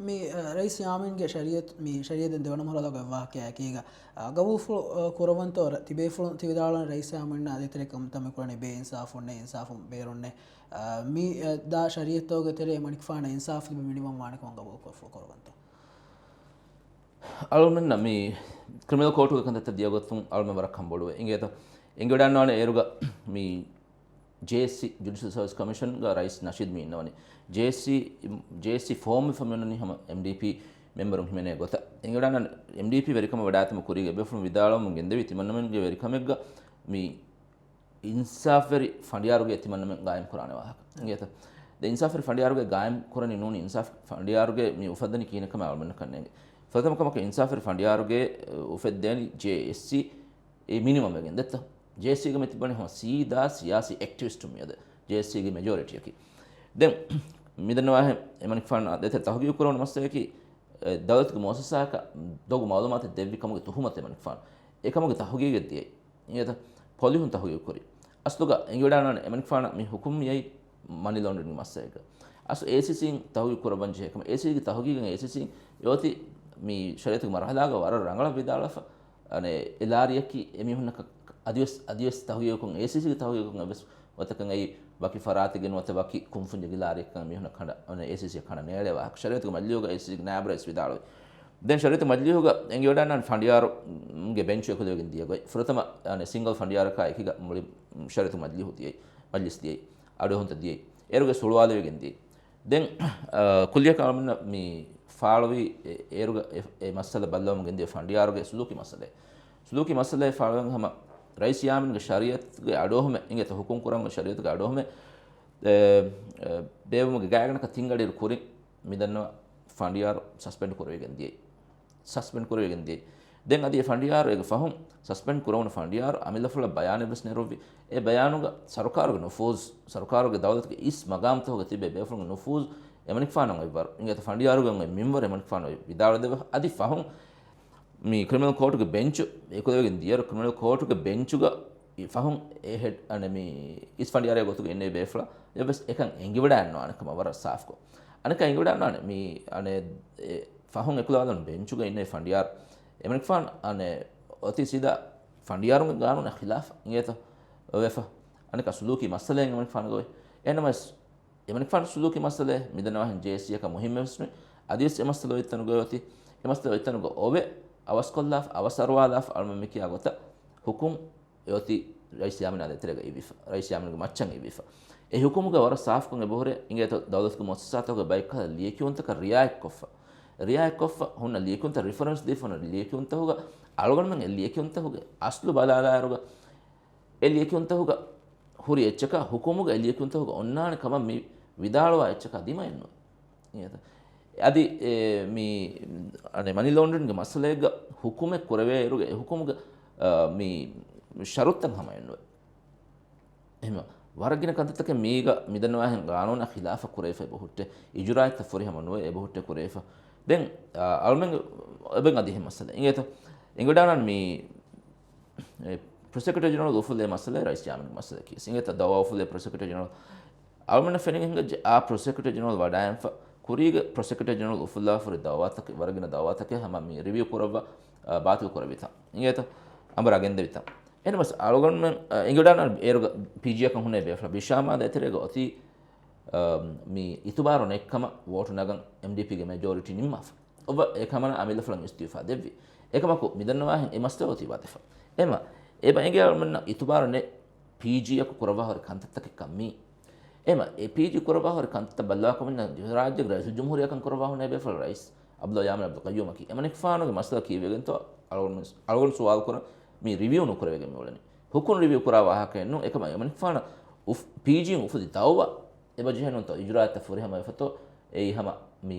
މި، އަ، ރައީސް ޔާމީންގެ ޝަރީއަތު، މި ޝަރީއަތު ދެވަނަ މަރުހަލާގަ ވާހަކައާއެކީގަ، އަ، ގަބޫލުފުޅު، އަ، ކުރައްވަންތޯ ތިބޭފުޅުން ތި ވިދާޅުވަނީ ރައީސް ޔާމީންނާ އަދި ތެރޭ ކަމު ތަމި ކުރަނީ ބޭއިންސާފުންނޭ، އިންސާފުން ބޭރުންނޭ. އަ، މި، އަ، ދާ ޝަރީއަތްތަކުގެ ތެރޭ އެމަނިކުފާނަށް އިންސާފު ލިބޭ މިނިވަން ވާނެ ކަމަށް ގަބޫލުކޮށްފަ ކުރައްވަންތޯ؟ އަޅުމެންނަށް މި ކްރިމިނަލް ކޯޓުގެ ކަންތައްތައް ދިޔަ ގޮތުން އަޅުމެން ވަރަށް ކަންބޮޑުވޭ. އިނގޭތަ؟ އެނގިވަޑައިގަންނަވާނެ އޭރުގަ މި ޖޭއެސްސީ، ޖުޑިޝަލް ސަރވިސް ކޮމިޝަންގަ ރައީސް ނަޝީދު މި އިންނަވަނީ. ޖޭއެސްސީ، ޖޭއެސްސީ ފޯމް ވެފަ މިއޮންނަނީ ހަމަ އެމްޑީޕީ މެމްބަރުން ހިމެނޭ ގޮތަށް. އެނގިވަޑައިގަންނަވާނެ އެމްޑީޕީ ވެރިކަމަށް ވަޑާތުމަށް ކުރީގެ ބޭފުޅުން ވިދާޅުވަމުން ގެންދެވީ ތިމަންނަމެންގެ ވެރިކަމެއްގަ މި އިންސާފްވެރި ފަނޑިޔާރުގައި ތިމަންނަމެން ގާއިމް ކުރާނެ ވާހަކަ. އިނގޭތަ؟ ދެން އިންސާފްވެރި ފަނޑިޔާރުގައި ގާއިމް ކުރަނީ ނޫނީ އިންސާފް ފަނޑިޔާރުގައި މި އުފައްދަނީ ކިހިނެއް ކަމަށް އަޅުމެންނަކަށް ނޭނގެ. ފުރަތަމަ ކަމަކަށް އިންސާފްވެރި ފަނޑިޔާރުގައި އުފެއްދޭނީ ޖޭއެސްސީ އެ މިނިމަމް ވެގެން ދެއްތަ؟ ޖޭއެސްސީގަ މި ތިބަނީ ހަމަ ސީދާ ސިޔާސީ އެކްޓިވިސްޓުން މިއަދު ޖޭއެސްސީގެ މެޖޯރިޓީއަކީ. ދެން މިދަންނަވާހެން އެމަނިކުފާނު ދޭތެރޭ ތަހުގީގު ކުރެވުނު މައްސަލަޔަކީ، އެ، ދައުލަތުގެ މުއައްސަސާއަކަށް ދޮގު މައުލޫމާތެއް ދެއްވި ކަމުގެ ތުހުމަތު އެމަނިކުފާނު. އެކަމުގެ ތަހުގީގެއް ދިޔައީ. އިނގޭތަ؟ ޕޮލިހުން ތަހުގީގު ކުރި. އަސްލުގަ އެނގިވަޑައިގަންނަވާނެ އެމަނިކުފާނަށް މި ހުކުމް މިއައީ މަނީ ލޯންޑްރިންގ މައްސަލައެއްގަ. އަސްލު އޭސީސީން ތަހުގީގު ކުރައްވަން ޖެހޭ ކަމަށް. އޭސީގެ ތަހުގީގަށް އޭސީސީން އެއޮތީ މި ޝަރީއަތުގެ މަރުހަލާގަ ވަރަށް ރަނގަޅަށް ވިދާޅުވެފަ. އަނެއް އެ ލާރިއަކީ އެމީހުންނަކަށް އަދިވެސް، އަދިވެސް ތަހުގީގުކޮށް، އޭސީސީގެ ތަހުގީގުކޮށް އެއްވެސް ގޮތަކަށް އެއީ ވަކި ފަރާތެއް ގެނުވާތީ ވަކި ކުންފުންޏެއްގެ ލާރިއަކަށް މީހުންނަށް ކަނޑަ، އަނެއް އޭސީސީއަށް ކަނޑަ ނޭޅޭ ވާހަކަ. ޝަރީއަތުގެ މަޖިލީހުގަ އޭސީސީގެ ނާއިބު ރައީސް ވިދާޅުވި. ދެން ޝަރީއަތު މަޖިލީހުގަ އެނގިވަޑައިގަންނަވާނެ ފަނޑިޔާރުގެ ބެންޗު އެކުލެވިގެން ދިޔަ ގޮތް. ފުރަތަމަ، އަނެއް ސިންގަލް ފަނޑިޔާރަކާ އެކީގަ މުޅި ޝަރީއަތު މަޖިލީހު ދިޔައީ، މަޖިލިސް ދިޔައީ. އަޑުއެހުންތައް ދިޔައީ. އޭރުގެ ހުޅުވާލެވިގެން ދިޔައީ. ދެން، އަ، ކުއްލިއަކަށް އަޅުމެންނަށް މި ފާޅުވީ އެ، އޭރުގަ އެ، އެ މައްސަލަ ބައްލަވަމުން ގެންދިޔަ ފަނޑިޔާރުގެ ސުލޫކީ މައްސަލައެއް. ސުލޫކީ މައްސަލައެއް ފާޅުވެގެން ހަމަ ރައީސް ޔާމީންގެ ޝަރީއަތުގެ އަޑުއެހުމެއް އިނގޭތަ، ހުކުމް ކުރަން ޝަރީއަތުގެ އަޑުއެހުމެއް، އެ، އެ، ބޭއްވުމުގެ ގާތްގަނޑަކަށް ތިން ގަޑިއިރު ކުރިން މިދަންނަވާ ފަނޑިޔާރު ސަސްޕެންޑް ކުރެވިގެން ދިޔައީ. ސަސްޕެންޑް ކުރެވިގެން ދިޔައީ. ދެން އަދި އެ ފަނޑިޔާރު އޭގެ ފަހުން ސަސްޕެންޑް ކުރެވުނު ފަނޑިޔާރު އަމިއްލަފުޅަށް ބަޔާނެއްވެސް ނެރުއްވި. އެ ބަޔާނުގަ ސަރުކާރުގެ ނުފޫޒު، ސަރުކާރުގެ ދައުލަތުގެ އިސް މަގާމްތަކުގަ ތިބޭ ބޭފުޅުންގެ ނުފޫޒު އެމަނިކުފާނަށް އޮތްވަރު. އިނގޭތަ ފަނޑިޔާރުގެ އޮތް މިންވަރު އެމަނިކުފާނަށް ވިދާޅުވެދެއްވާ. އަދި ފަހުން މި ކްރިމިނަލް ކޯޓުގެ ބެންޗު އެކުލެވިގެން ދިޔައިރު، ކްރިމިނަލް ކޯޓުގެ ބެންޗުގަ އި ފަހުން އެ ހެޑް، އަނެއް މި އިސް ފަނޑިޔާރެއްގެ ގޮތުގަ އިންނެވި ބޭފުޅާ އެއްވެސް އެކަން އެނގިވަޑައިގަންނަވާނެ ކަމަށް ވަރަށް ސާފުކޮށް. އަނެއްކާ އެނގިވަޑައިގަންނަވާނެ މި، އަނެއް، އެ ފަހުން އެކުލަވާލަން ބެންޗުގަ އިންނެވި ފަނޑިޔާރު އެމަނިކުފާނު، އަނެއް، އޮތީ ސީދާ ފަނޑިޔާރުންގެ ގާނޫނާ ޚިލާފަށް އިނގޭތަ ވެފަ. އަނެއްކާ ސުލޫކީ މައްސަލައެއް އެމަނިކުފާނުގަ އޮތް. އެހެންނަމަވެސް އެމަނިކުފާނު ސުލޫކީ މައްސަލައެއް މިދަންނަވާހެން ޖޭއެސްސީއަކަށް މުހިއްމެއްވެސް ނުވޭ. އަދިވެސް އެ މައްސަލަ އޮތްތަނުގަ އޮތީ، އެ މައްސަލަ އޮތްތަނުގަ އޮވެ، އަވަސްކޮށްލާފަ، އަވަސް އަރުވާލާފަ، އަޅުމެން މިކިޔާ ގޮތަށް ހުކުމް އެއޮތީ ރައީސް ޔާމީނާ ދޭތެރޭގަ އިވިފަ، ރައީސް ޔާމީންގެ މައްޗަށް އިވިފަ. އެ ހުކުމުގަ ވަރަށް ސާފުކޮށް އެބަހުރޭ، އިނގޭތޯ ދައުލަތުގެ މުއައްސަސާތަކުގެ ބައެއްކަހަލަ ލިޔެކިޔުންތަކަށް ރިއާޔަތްކޮށްފަ، ރިއާޔަތްކޮށްފަ ހުންނަ ލިޔެކިޔުންތައް، ރިފަރެންސް ދީފަ ހުންނަ ލިޔެކިޔުންތަކުގަ އަޅުގަނޑުމެން އެ ލިޔެކިޔުންތަކުގެ އަސްލު ބަލާލާއިރުގަ އެ ލިޔެކިޔުންތަކުގަ ހުރި އެއްޗަކާ، ހުކުމުގަ އެ ލިޔެކިޔުންތަކުގަ އޮންނާނެ ކަމަށް މި ވިދާޅުވާ އެއްޗަކާ ދިމައެއް ނުވޭ. އިނގޭތަ؟ އަދި އެ މި، އަނެއް، މަނީ ލޯންޑްރިންގގެ މައްސަލައެއްގަ ހުކުމެއް ކުރެވޭއިރުގެ އެ ހުކުމުގެ، އަ، މި ޝަރުތުތައް ހަމައެއް ނުވޭ. އެހެންވެ، ވަރަށް ގިނަ ކަންތައްތަކެއް މީގަ މިދަންނަވާހެން ގާނޫނާ ޚިލާފަށް ކުރެވިފަ އެބަހުއްޓޭ، އިޖުރާއަތްތައް ފުރިހަމަ ނުވެ އެބަހުއްޓޭ ކުރެވިފަ. ދެން، އަ، އަޅުމެންގެ އެބަ އަދި އެހެން މައްސަލަ. އިނގޭތަ؟ އެނގިވަޑައިގަންނަވާނެ މި، އެ، ޕްރޮސެކިއުޓަރ ޖެނެރަލް އުފުލޭ މައްސަލަ ރައީސް ޔާމީންގެ މައްސަލަ ކީސް. އިނގޭތަ ދައުވާ އުފުލޭ ޕްރޮސެކިއުޓަރ ޖެނެރަލް. އަޅުމެންނަށް ފެނިގެން ހިނގައްޖެ އާ ޕްރޮސެކިއުޓަރ ޖެނެރަލް ވަޑައިގެންފަ ކުރީގެ ޕްރޮސެކިއުޓަރ ޖެނެރަލް އުފުއްލާފަ ހުރި ދައުވާތަކެއް، ވަރަށް ގިނަ ދައުވާތަކެއް ހަމަ މި ރިވިއު ކުރައްވާ، އާ، ބާތިލް ކުރެވިތަން. އިނގޭތަ؟ އަނބުރާ ގެންދެވިތަން. އެހެންނަމަވެސް އަޅުގަނޑުމެން، އަ، އެނގިވަޑައިގަންނަވާނެ އޭރުގަ ބިޝާމާ ދޭތެރޭގަ އޮތީ، އަ، މި އިތުބާރު ނެތްކަމަށް ވޯޓު ނަގަން އެމްޑީޕީގެ މެޖޯރިޓީ ނިންމާފަ. އޮއްވަ އެކަމަނާ އަމިއްލަފުޅަށް އިސްތިއުފާ ދެއްވި. އެކަމަކު މިދަންނަވާހެން އެ މައްސަލަ އޮތީ ވަދެފަ. އެމަ، އެބަ އެނގޭ އަޅުމެންނަށް އިތުބާރު ނެތް ޕީޖީއަކު ކުރައްވާ ހުރި ކަންތައްތަކެއްކަން މީ. އެމަ، އެ ޕީޖީ ކުރައްވާ ހުރި ކަންތައްތައް ބައްލަވާ ކަމަންޏާ ރާއްޖޭގެ ރައީސުލްޖުމްހޫރިއްޔާކަން ކުރައްވާ ހުންނަ ބޭފުޅު ރައީސް ޢަބްދުﷲ ޔާމީން ޢަބްދުލްޤައްޔޫމަކީ. އެމަނިކުފާނުގެ މައްސަލަ ކީއްވެގެންތޯ އަޅުގަނޑު، އަޅުގަނޑު ސުވާލު ކުރަން މީ ރިވިއު ނުކުރެވިގެން މިއުޅެނީ. ހުކުމް ރިވިއު ކުރާ ވާހަކައެއް ނޫން. އެކަމަށް އެމަނިކުފާނަށް އުފް-، ޕީޖީން އުފުދި ދައުވާ އެބަ ޖެހެނުންތޯ އިޖުރާއަތްތައް ފުރިހަމަވެފަތޯ އެއީ ހަމަ މި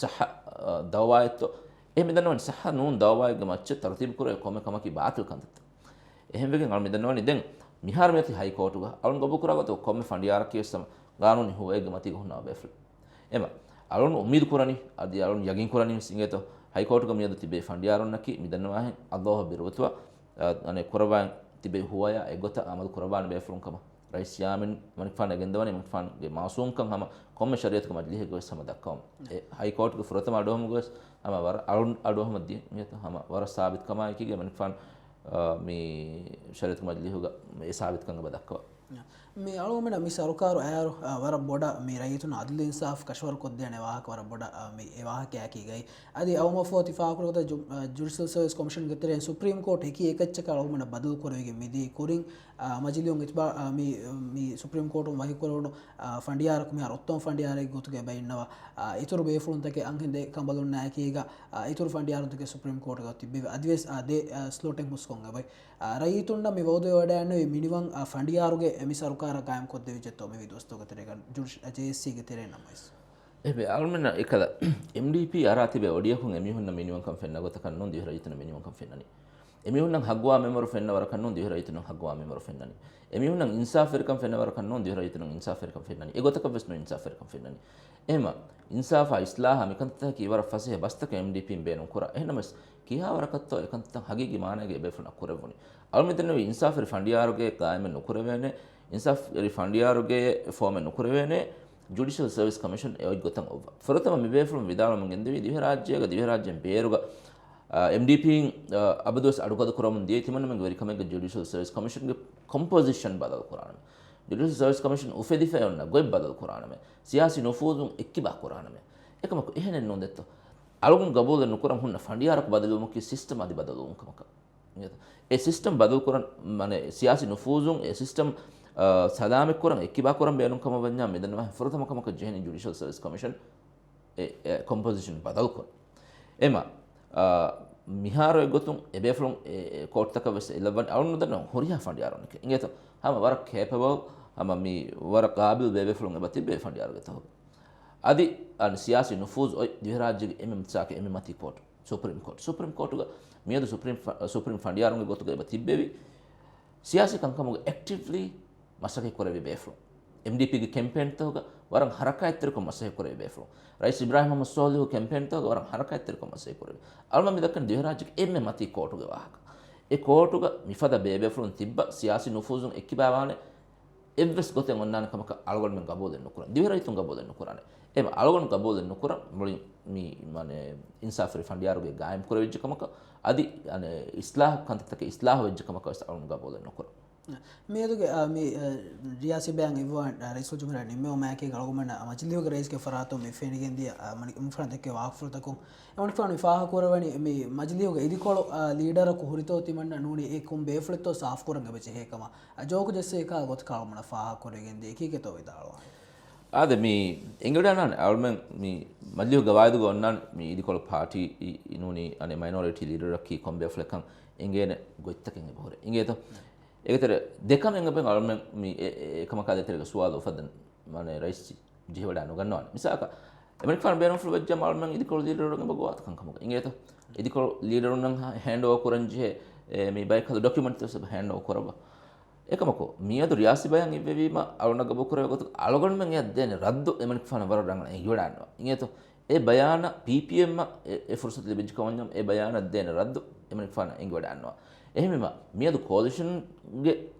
ޞައްޙަ، އަ، ދައުވާއެއްތޯ. އެހެން މިދަންނަވަނީ ޞައްޙަ ނޫން ދައުވާއެއްގެ މައްޗަށް ތަރުތީބު ކުރެވޭ ކޮންމެ ކަމަކީ ބާތިލް ކަންތައްތައް. އެހެންވެގެން އަޅު މިދަންނަވަނީ ދެން މިހާރު މިއޮތީ ހައިކޯޓުގަ އަޅުން ގަބޫލުކުރާ ގޮތަށް ކޮންމެ ފަނޑިޔާރަކީ ވެސް ހަމަ ގާނޫނީ ހުވައެއްގެ މަތީގަ ހުންނަވާ ބޭފުޅެއް. އެމަ، އަ، އަޅުން އުއްމީދު ކުރަނީ، އަދި އަޅުން ޔަގީން ކުރަނީ ވެސް އިނގޭތޯ، ހައިކޯޓުގަ މިއަދު ތިބޭ ފަނޑިޔާރުންނަކީ މިދަންނަވާހެން އައްލާހަށް ބިރުވެތިވާ، އަ، އަނެއް ކުރައްވާ ތިބޭ ހުވަޔާ އެގޮތަށް އަމަލު ކުރައްވާނެ ބޭފުޅުން ކަމަށް ރައީސް ޔާމީން އެމަނިކުފާނު ގެންދަވަނީ އެމަނިކުފާނުގެ މައުސޫމްކަން ހަމަ ކޮންމެ ޝަރީއަތުގެ މަޖިލީހެއްގަ ވެސް ހަމަ ދައްކަވަމުން. އެ ހައިކޯޓުގެ ފުރަތަމަ އަޑުއެހުމުގަ ވެސް ހަމަ ވަރަށް އަޑު، އަޑުއެހުމަށް ދިޔަ އިނގޭތޯ، ހަމަ ވަރަށް ސާބިތުކަމާއެކީގަ އެމަނިކުފާނު، އާ، މި ޝަރީއަތުގެ މަޖިލީހުގަ އެ ސާބިތުކަން އެބަ ދައްކަވާ. މި އަޅުގަނޑުމެންނަށް މި ސަރުކާރު އައިއިރު، އާ، ވަރަށް ބޮޑަށް މި ރައްޔިތުން އަދުލު އިންސާފް ކަށަވަރުކޮށްދޭނެ ވާހަކަ ވަރަށް ބޮޑަށް، އާ، މި އެ ވާހަކައާއެކީގައި. އަދި އަވަމަށްފަހު ތި ފާހަގަކުރި ގޮތަށް ޖު-، އާ، ޖުޑިޝަލް ސަރވިސް ކޮމިޝަންގެ ތެރެއިން ސުޕްރީމް ކޯޓް އެކި އެކައްޗަކަށް އަޅުގަނޑަށް ބަދަލު ކުރެވިގެން މިދީ. ކުރިން، އާ، މަޖިލީހުން އިތުބާ-، އާ، މި، މި ސުޕްރީމް ކޯޓުން ވަކިކުރެވުނު، އާ، ފަނޑިޔާރަކު މިހާރު އުއްތަމަ ފަނޑިޔާރެއްގެ ގޮތުގައި އެބަ އިންނަވާ. އާ، އިތުރު ބޭފުޅުންތަކެއް އަންހެން ދެ ކަނބަލުންނާއެކީގަ، އާ، އިތުރު ފަނޑިޔާރުންތަކެއް ސުޕްރީމް ކޯޓުގަ ތިއްބެވި. އަދިވެސް، އާ، ދެ، އާ، ސްލޮޓެއް ހުސްކޮށް އެބައި. އާ، ރައްޔިތުންނަށް މި ވައުދުވެވަޑައިގަންނެވި މިނިވަން، އާ، ފަނޑިޔާރުގެ މި ސަރުކާރަށް ގާއިމްކޮށްދެވިއްޖެތޯ މި ދުވަސްތަކުގެ ތެރޭގަ ޖުޑިޝަ-، އާ، ޖޭއެސްސީގެ ތެރެއިންނަށް ވެސް. އެހެންވެ، އަޅުމެންނަށް އެކަލަ އެމްޑީޕީ އަރާ ތިބޭ އޮޑިއަކުން އެމީހުންނަށް މިނިވަންކަން ފެންނަ ގޮތަކަށް ނޫން ދިވެހި ރައްޔިތުންނަށް މިނިވަންކަން ފެންނަނީ. އެމީހުންނަށް ހައްގުވާ މިންވަރު ފެންނަ ވަރަކަށް ނޫން ދިވެހި ރައްޔިތުންނަށް ހައްގުވާ މިންވަރު ފެންނަނީ. އެމީހުންނަށް އިންސާފްވެރިކަން ފެންނަ ވަރަކަށް ނޫން ދިވެހި ރައްޔިތުންނަށް އިންސާފްވެރިކަން ފެންނަނީ. އެގޮތަކަށް ވެސް ނޫން އިންސާފްވެރިކަން ފެންނަނީ. އެހެންމަ އިންސާފާ އިސްލާހާ މިކަންތައްތަކަކީ ވަރަށް ފަސޭހަ ބަސްތަކެއް އެމްޑީޕީން ބޭނުން ކުރާ. އެހެންނަމަވެސް ކިހާ ވަރަކަށްތޯ އެކަންތައް ހަގީގީ މާނައިގައި ބޭފުޅުންނަށް ކުރެވުނީ. އަޅުމެން ދެންނެވި އިންސާފްވެރި ފަނޑިޔާރުގެ ގާއިމެއް ނުކުރެވޭނެ، އިންސާފްވެރި ފަނޑިޔާރުގެ ފޯމެއް ނުކުރެވޭނެ، ޖުޑިޝަލް ސަރވިސް ކޮމިޝަން އެ އޮތް ގޮތަށް އޮއްވާ. ފުރަތަމަ މި ބޭފުޅުން ވިދާޅުވަމުން ގެންދެވީ ދިވެހިރާއްޖޭގަ ދިވެހިރާއްޖޭން ބޭރުގަ، އާ، އެމްޑީޕީން، އާ، އަބަދުވެސް އަޑުގަދަ ކުރަމުން ދިޔައީ ތިމަންނަމެންގެ ވެރިކަމެއްގަ ޖުޑިޝަލް ސަރވިސް ކޮމިޝަންގެ ކޮމްޕޮޒިޝަން ބަދަލު ކުރާނަމޭ. ޖުޑިޝަލް ސަރވިސް ކޮމިޝަން އުފެދިފައި އޮންނަ ގޮތް ބަދަލު ކުރާނަމޭ. ސިޔާސީ ނުފޫޒުން އެއްކިބާ ކުރާނަމޭ. އެކަމަކު އެހެނެއް ނޫން ދެއްތޯ. އަޅުގަނޑު ގަބޫލެއް ނުކުރަން ހުންނަ ފަނޑިޔާރަކު ބަދަލުވުމަކީ ސިސްޓަމް އަދި ބަދަލުވުން ކަމަކަށް. އެ ސިސްޓަމް ބަދަލުކުރަން، މާނަ ސިޔާސީ ނުފޫޒުން އެ ސިސްޓަމް، އާ، ސަލާމަތްކުރަން އެއްކިބާކުރަން ބޭނުންކަމަށް ވަންޏާ މިދަންނަވާހެން ފުރަތަމަ ކަމަކަށް ޖެހެނީ ޖުޑިޝަލް ސަރވިސް ކޮމިޝަން އެ، އެ ކޮމްޕޮޒިޝަން ބަދަލުކުރަން. އެމަ، އާ، މިހާރު އެއްގޮތުން އެބޭފުޅުން އެ، އެ ކޯޓްތަކަށް ވެސް އެއްލައްވަން އަޅުން ނުދަންނަ ހުރިހާ ފަނޑިޔާރުންނެކޭ. އިނގޭތޯ ހަމަ ވަރަށް ކޭޕަބަލް، ހަމަ މި ވަރަށް ޤާބިލް ބޭބޭފުޅުން އެބަ ތިއްބޭ ފަނޑިޔާރުގެ ތަހުގަ. އަދި އަން ސިޔާސީ ނުފޫޒު އޮތް ދިވެހިރާއްޖޭގެ އެންމެ މަތީ ކޯޓް، ސުޕްރީމް ކޯޓް. ސުޕްރީމް ކޯޓުގަ މިއަދު ސުޕްރީމް ފަ-، ސުޕްރީމް ފަނޑިޔާރުންގެ ގޮތުގަ އެބަ ތިއްބެވި ސިޔާސީ ކަންކަމުގަ އެކްޓިވްލީ މަސައްކަތް ކުރެވި ބޭފުޅުން. އެމްޑީޕީގެ ކެމްޕޭންތަކުގަ ވަރަށް ހަރަކާތްތެރިކޮށް މަސައްކަތް ކުރެވި ބޭފުޅުން. ރައީސް އިބްރާހިމް މުޙައްމަދު ޞާލިޙު ކެމްޕޭންތަކުގަ ވަރަށް ހަރަކާތްތެރިކޮށް މަސައްކަތް ކުރެވި. އަޅުގަނޑު މި ދައްކަނީ ދިވެހިރާއްޖޭގެ އެންމެ މަތީ ކޯޓުގެ ވާހަކަ. އެ ކޯޓުގަ މިފަދަ ބޭބޭފުޅުން ތިއްބާ ސިޔާސީ ނުފޫޒުން އެއްކިބާވާނެ އެއްވެސް ގޮތެއް އޮންނާނެ ކަމަކަށް އަޅުގަނޑުމެން ގަބޫލެއް ނުކުރަން. ދިވެހިރައްޔިތުން ގަބޫލެއް ނުކުރާނެ. އެހެން އަޅުގަނޑު ގަބޫލެއް ނުކުރަން މުޅި މި، މާނަ، އިންސާފްވެރި ފަނޑިޔާރުގެ ގާއިމް ކުރެވިއްޖެ ކަމަކަށް، އަދި، އަނެއް، އިސްލާހު ކަންތައްތަކެއް އިސްލާހު ވެއްޖެ ކަމަކަށް ވެސް އަޅުގަނޑު ގަބޫލެއް ނުކުރަން. މިއަދުގެ، އާ، މި، އާ، ރިޔާސީ ބަޔާން އިއްވަވަން، އާ، ރައީސުލްޖުމްހޫރިއްޔާ ނިންމެވުމާއެކީގަ އަޅުގަނޑުމެންނަށް މަޖިލީހުގެ ރައީސްގެ ފަރާތުން މި ފެނިގެންދިޔަ، އާ، މަނި-، މުފްރަންތެކެ ވާހަކަފުޅުތަކުން އެމަނިކުފާނު މި ފާހަގަކުރަވަނީ މި މަޖިލީހުގެ އިދިކޮޅު، އާ، ލީޑަރަކު ހުރިތޯ ތިމަންނަ ނޫނީ އެ ކޮން ބޭފުޅެއްތޯ ސާފުކުރަން އެބަ ޖެހޭ ކަމަށް. އާ، ޖޯކު ޖެއްސޭ ކާ ގޮތަކަށް އަޅުގަނޑަށް ފާހަގަކުރެވިގެންދިޔަ އެކީގެތޯ ވިދާޅުވާނެ. އާދެ، މި އެނގިވަޑައިގަންނަވާނެ އަޅުމެން މި މަޖިލީހު ގަވާއިދުގަ އޮންނާނެ މި އިދިކޮޅު ޕާޓީ އި-، އިނޫނީ އަނެއް މައިނޯރިޓީ ލީޑަރަކީ ކޮން ބޭފުޅެއްކަން އެނގޭނެ ގޮތްތަކެއް އެބަހުރޭ. އިނގޭތޯ؟ އޭގެތެރެ ދެކަމެއް އެބަ އަޅުމެން މި އެ-، އެ-، އެކަމަކާ ދޭތެރޭގަ ސުވާލު އުފައްދަން މާނަ ރައީސް ޖެހިވަޑައި ނުގަންނަވާނެ. މިސާލަކަށް، އެމަނިކުފާނު ބޭނުންފުޅު ވެއްޖެ އަޅުމެން އިދިކޮޅު ލީޑަރުން އެބަ ގޮވާތަ ކަންކަމަކަށް. އިނގޭތަ؟ އިދިކޮޅު ލީޑަރުންނަށް ހޭންޑް އޯވަރ ކުރަން ޖެހޭ، އެ، މި ބައެއް ކަލަ ޑޮކިއުމެންޓް ވެސް އެބަ ހޭންޑް އޯވަރ ކުރައްވާ. އެކަމަކު، މިއަދު ރިޔާސީ ބަޔާން އިއްވެވީމަ، އަޅުގަނޑަށް ގަބޫލު ކުރެވޭ ގޮތުގަ އަޅުގަނޑުމެން އެއަށް ދޭނެ ރައްދު އެމަނިކުފާނަށް ވަރަށް ރަނގަޅަށް އެނގިވަޑައިގަންނަވާ. އިނގޭތޯ؟ އެ ބަޔާނަށް ޕީޕީއެމްއަށް އެ، އެ ފުރުސަތު ލިބިއްޖެ ކަމަށް އެ ބަޔާނަށް ދޭނެ ރައްދު އެމަނިކުފާނަށް އެނގިވަޑައިގަންނަވާ. އެހެންވީމަ، މިއަދު ކޯލިޝަންގެ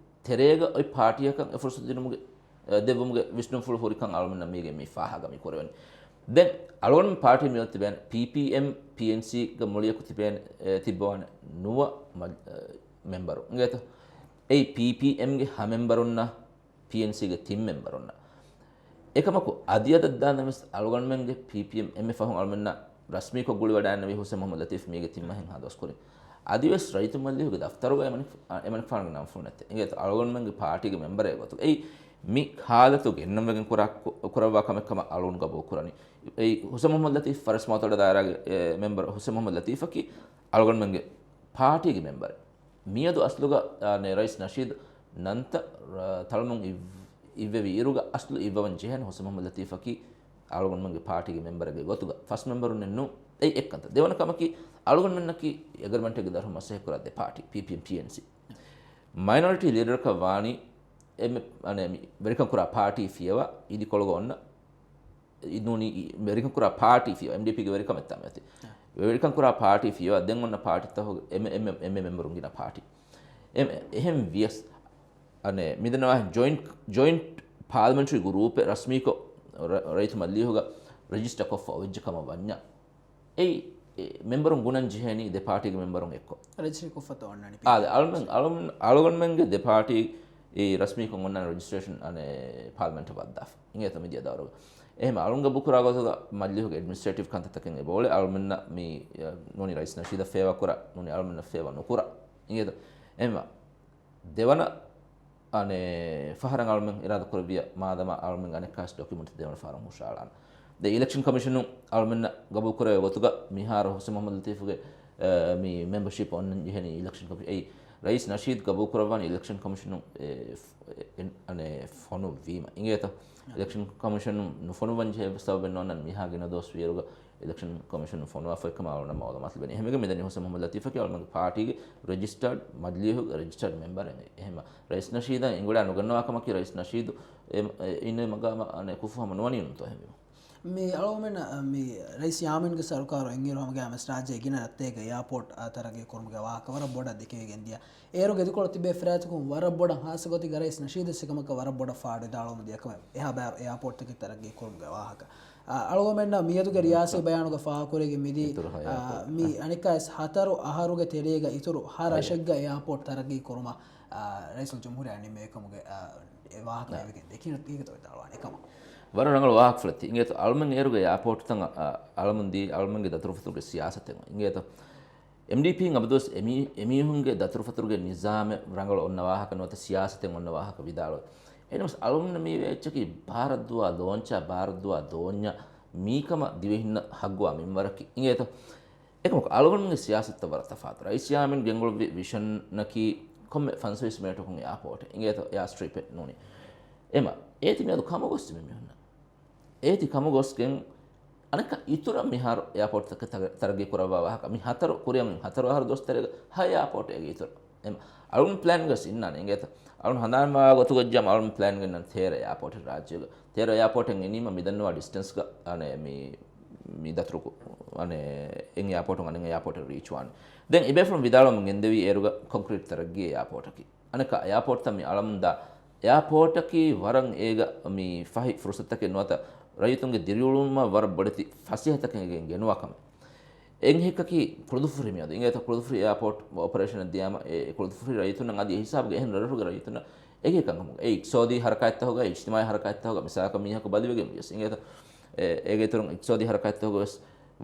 ތެރޭގަ އޮތް ޕާޓީއަކަށް އެ ފުރުސަތު ދިނުމުގެ، އެ، ދެއްވުމުގެ ވިސްނުންފުޅު ހުރިކަން އަޅުމެންނަށް މީގެ މި ފާހަގަ މި ކުރެވެނީ. ދެން އަޅުގަނޑު ޕާޓީ މިއޮތް ތިބޭނެ ޕީޕީއެމް، ޕީއެންސީގެ މުޅިއަކު ތިބޭނެ، އެ، ތިއްބަވާނެ ނުވަ މަ-، އެ، މެމްބަރު. އިނގޭތަ؟ އެއީ ޕީޕީއެމްގެ ހަ މެމްބަރުންނަށް ޕީއެންސީގެ ތިން މެމްބަރުންނަށް. އެކަމަކު، އަދި އަދަށް ދާން ވެސް އަޅުގަނޑުމެންގެ ޕީޕީއެމް އެންމެ ފަހުން އަޅުމެންނަށް ރަސްމީކޮށް ގުޅިވަޑައިގަންނެވީ ހުސެން މުހައްމަދު ލަތީފް މީގެ ތިން މަހެއްހާ ދުވަސް ކުރިން. އަދިވެސް ރައްޔިތު މަޖިލީހުގެ ދަފްތަރުގައި އެމަނިކު-، އެމަނިކުފާނުގެ ނަންފުޅު ނެތޭ. އިނގޭތޯ އަޅުގަނޑުމެންގެ ޕާޓީގެ މެމްބަރެއްގެ ގޮތުގައި މި ހާލަތު ގެންނަން ވެގެން ކުރާ-، ކު-، ކުރައްވާ ކަމެއް ކަމަށް އަޅުން ގަބޫލު ކުރަނީ. އެއީ ހުސެން މުހައްމަދު ލަތީފް ފަރެސް މައުތޮޅެ ދާއިރާގެ، އެ، މެމްބަރު ހުސެން މުހައްމަދު ލަތީފަކީ އަޅުގަނޑުމެންގެ ޕާޓީގެ މެމްބަރެއް. މިއަދު އަސްލުގަ، އާ، ނޭ ރައީސް ނަޝީދު ނަންތައް، ރ-، ތަޅުމުން އިވް-، އިއްވެވި އިރުގަ އަސްލު އިއްވަވަން ޖެހޭނެ ހުސެން މުހައްމަދު ލަތީފަކީ އަޅުގަނޑުމެންގެ ޕާޓީގެ މެމްބަރެއްގެ ގޮތުގަ ފަސް މެމްބަރުންނެއް ނޫން. އެއީ އެއްކަންތައް. ދެވަނަ ކަމަކީ، އަޅުގަނޑުމެންނަކީ އެގްރިމެންޓެއްގެ ދަށުން މަސައްކަތް ކުރާ ދެ ޕާޓީ، ޕީޕީއެމް، ޕީއެންސީ. މައިނޮރިޓީ ލީޑަރަކަށް ވާނީ އެންމެ، އަނެއް، މި ވެރިކަން ކުރާ ޕާޓީ ފިޔަވާ އިދިކޮޅުގަ އޮންނަ ނޫނީ ވެރިކަން ކުރާ ޕާޓީ ފިޔަވާ، އެމްޑީޕީގެ ވެރިކަމެއްތާ މެތި. ވެރިކަން ކުރާ ޕާޓީ ފިޔަވާ، ދެން އޮންނަ ޕާޓީތަކުގެ އެމެ، އެމެ، އެމެ މެމްބަރުން ގިނަ ޕާޓީ. އެމެ، އެހެން ވިޔަސް، އަނެ، މިދަންނަވާހެން ޖޮއިންޓް، ޖޮއިންޓް ޕާލަމެންޓްރީ ގުރޫޕެއް ރަސްމީކޮށް، ރަ، ރައްޔިތު މަޖިލީހުގަ ރެޖިސްޓަ ކޮށްފަ އޮވެއްޖެ ކަމަށް ވަންޏާ، އެއީ، އެ، މެމްބަރުން ގުނަން ޖެހޭނީ ދެ ޕާޓީގެ މެމްބަރުން އެއްކޮށް. ރަޖިސްޓްރީ ކޮށްފަތޯ އޮންނަނީ އާދެ، އަޅުމެން، އަޅުމެން، އަޅުގަނޑުމެންގެ ދެ ޕާޓީ އެ ރަސްމީކޮށް އޮންނަން ރެޖިސްޓްރޭޝަން އަނެ ޕާލަމެންޓަށް ވައްދާފަ. އިނގޭތޯ މިދިޔަ ދައުރުގަ. އެހެން އަޅުން ގަބޫލުކުރާ ގޮތުގަ މަޖިލީހުގެ އެޑްމިނިސްޓްރޭޓިވް ކަންތައްތަކެއް އެބައުޅޭ އަޅުމެންނަށް މި، އަ، ނޫނީ ރައީސް ނަޝީދަށް ފޭވާ ކުރާ، ނޫނީ އަޅުމެންނަށް ފޭވާ ނުކުރާ. އިނގޭތޯ؟ އެހެންވީމަ ދެވަނަ، އަނެ، ފަހަރަށް އަޅުމެން އިރާދަ ކުރެއްވިޔާ، މާދަމާ އަޅުމެން އަނެއްކާސް ޑޮކިއުމެންޓް ދެވަނަ ފަހަރަށް ހުށައަޅާނަ. ދެން އިލެކްޝަން ކޮމިޝަނުން އަޅުމެންނަށް ގަބޫލުކުރެވޭ ގޮތުގަ މިހާރު ހުސެން މުހައްމަދު ލަތީފުގެ، އަ، މި މެމްބަޝިޕް އޮންނަން ޖެހެނީ އިލެކްޝަން ކޮމިޝަން. އެއީ، ރައީސް ނަޝީދު ގަބޫލުކުރައްވާނީ އިލެކްޝަން ކޮމިޝަނުން، އެ، އެ، އަނެ، ފޮނުއްވީމަ. އިނގޭތޯ؟ އިލެކްޝަން ކޮމިޝަނުން ނުފޮނުއްވަން ޖެހޭ ސަބަބެއް ނޯންނަން މިހާ ގިނަ ދުވަސް ވިއިރުގަ އިލެކްޝަން ކޮމިޝަނުން ފޮނުވާފައިކަމަށް އަޅުގަނޑަށް މައުލޫމާތު ލިބެނީ. އެހެންވެގެން މިދަނީ ހުސެން މުހައްމަދު ލަތީފަކީ އަޅުގަނޑުގެ ޕާޓީގެ ރެޖިސްޓާޑް މަޖިލީހުގެ ރެޖިސްޓާޑް މެމްބަރެއް. އެހެންވީމަ ރައީސް ނަޝީދަށް އެނގުޅާ ނުގަންނަވާ ކަމަކީ ރައީސް ނަޝީދު އެ، އެ، އިންނެވި މަގާމަށް އަނެއް ކުފު ހަމަ ނުވަނީ ނޫންތޯ އެހެންވީމަ. މި އަޅުގަނޑުމެން، މި ރައީސް ޔާމީންގެ ސަރުކާރު އެންއިރު ހަމަގައިމުވެސް ރާއްޖޭގެ ގިނަ ރަށްތަކުގެ އެއާޕޯޓް ތަރައްގީ ކުރުމުގެ ވާހަކަ ވަރަށް ބޮޑަށް ދެކެވިގެން ދިޔަ. އޭރުގެ އިދިކޮޅު ތިބޭ ފަރާތްތަކުން ވަރަށް ބޮޑަށް ހާއްސަ ގޮތެއްގަ ރައީސް ނަޝީދަށް އެކަމަކަށް ވަރަށް ބޮޑަށް ފާޑު ވިދާޅުވަމުން ދިޔަ ކަމެއް އެހާ ބާރު އެއާޕޯޓްތަކެއް ތަރައްގީ ކުރުމުގެ ވާހަކަ. އަ، އަޅުގަނޑުމެންނަށް މިއަދުގެ ރިޔާސީ ބަޔާނުގަ ފާހަގަކުރެވިގެން މިދީ، އިތުރު ހަ އަ، އެއާޕޯޓް. މި އަނެއްކާވެސް ހަތަރު އަހަރުގެ ތެރޭގަ އިތުރު ހަ ރަށެއްގަ އެއާޕޯޓް ތަރައްގީ ކުރުމަށް، އަ، ރައީސުލް ޖުމްހޫރިއްޔާ ނިންމެވި ކަމުގެ، އަ، އެ ވާހަކަ ނަ. އެވިގެން ދެކި ތީގަތަ ވިދާޅުވާނެ ކަމަށް. ވަރަށް ރަނގަޅު ވާހަކަފުޅެއް ތި. އިނގޭތޯ އަޅުމެން އޭރުގެ އެއާޕޯޓްތައް، އަ، އަޅަމުން ދީ އަޅުމެންގެ ދަތުރުފަތުރުގެ ސިޔާސަތެއް. އިނގޭތޯ އެމްޑީޕީން އަބަދުވެސް އެމީ، އެމީހުންގެ ދަތުރުފަތުރުގެ ނިޒާމެއް ރަނގަޅު އޮންނަ ވާހަކަ ނުވަތަ ސިޔާސަތެއް އޮންނަ ވާހަކަ ވިދާޅުވޭ. އެހެނަސް އަޅުމެން މި ވޭ އެއްޗަކީ ބާރަށްދުވާ ލޯންޗާ، ބާރަށްދުވާ ލޯންޏާ މީކަމަށް ދިވެހިންނަށް ހައްގުވާ މިންވަރަކީ. އިނގޭތޯ؟ އެކަމަކު އަޅުގަނޑުގެ ސިޔާސަތުތައް ވަރަށް ތަފާތު. ރައީސް ޔާމީން ގެންގުޅުއްވި ވިޝަނަކީ ކޮންމެ ފަންސަވީސް މިނެޓަކުން އެއާޕޯޓެއް. އިނގޭތޯ އެއާ ސްޓްރިޕެއް ނޫނީ. އެމަ އޭތި މިއަދު ކަމުގޮސް މި މީހުންނަށް. އޭތި ކަމުގޮސްގެން އަނެއްކާ އިތުރަށް މިހާރު އެއާޕޯޓްތަކެއް ތަރަ، ތަރައްގީ ކުރައްވާ ވާހަކަ. މި ހަތަރު ކުރިއަށް ހަތަރު އަހަރު ދުވަސް ތެރޭގަ ހަ އެއާޕޯޓް އޭގެ އިތުރަށް. އެމަ އަޅުން ޕްލޭންގަސް އިންނާނެ އިނގޭތަ؟ އަޅުން ހަނދާންވާ ގޮތުގައްޖާމަ އަޅުން ޕްލޭންގެ ނަން ތޭރަ އެއާޕޯޓެއް ރާއްޖޭގަ. ތޭރަ އެއާޕޯޓެއް އިނީމަ މިދަންނަވާ ޑިސްޓެންސްގަ އަނެ މި، މި ދަތުރުކު އަނެ އެއް އެއާޕޯޓުން އަނެއް އެއާޕޯޓެއް ރީޗް ވާނެ. ދެން އިބޭފުޅުން ވިދާޅުވަމުން ގެންދެވީ އޭރުގަ ކޮންކްރީޓް ތަރައްގީ އެއާޕޯޓަކީ. އަނެއްކާ އެއާޕޯޓްތައް މި އަޅަމުންދާ އެއާޕޯޓަކީ ވަރަށް އޭގަ މި ފަހި ފުރުސަތުތަކެއް ނުވަތަ ރައްޔިތުންގެ ދިރިއުޅުމަށް ވަރަށް ބޮޑެތި ފަސޭހަތަކެއް އޭގެން ގެނުވާ ކަމެއް. އެއް ހެއްކަކީ ކުޅުދުއްފުށި މިއަދު އިނގޭތަ ކުޅުދުއްފުށި އެއާޕޯޓް އޮޕަރޭޝަނަށް ދިޔާމަ އެ ކުޅުދުއްފުށި ރައްޔިތުންނަށް އަދި އެ ހިސާބުގަ އެހެން ރަށްރަށުގެ ރައްޔިތުންނަށް އެކި ކަންކަމުގަ އެ އިޤްތިޞާދީ ހަރަކާތްތަކުގަ އިޖްތިމާޢީ ހަރަކާތްތަކުގަ މިސާލަކަށް މީހަކު ބަލިވެގެން ވިޔަސް އިނގޭތަ އެ، އޭގެ އިތުރުން އިޤްތިޞާދީ ހަރަކާތްތަކުގަ ވެސް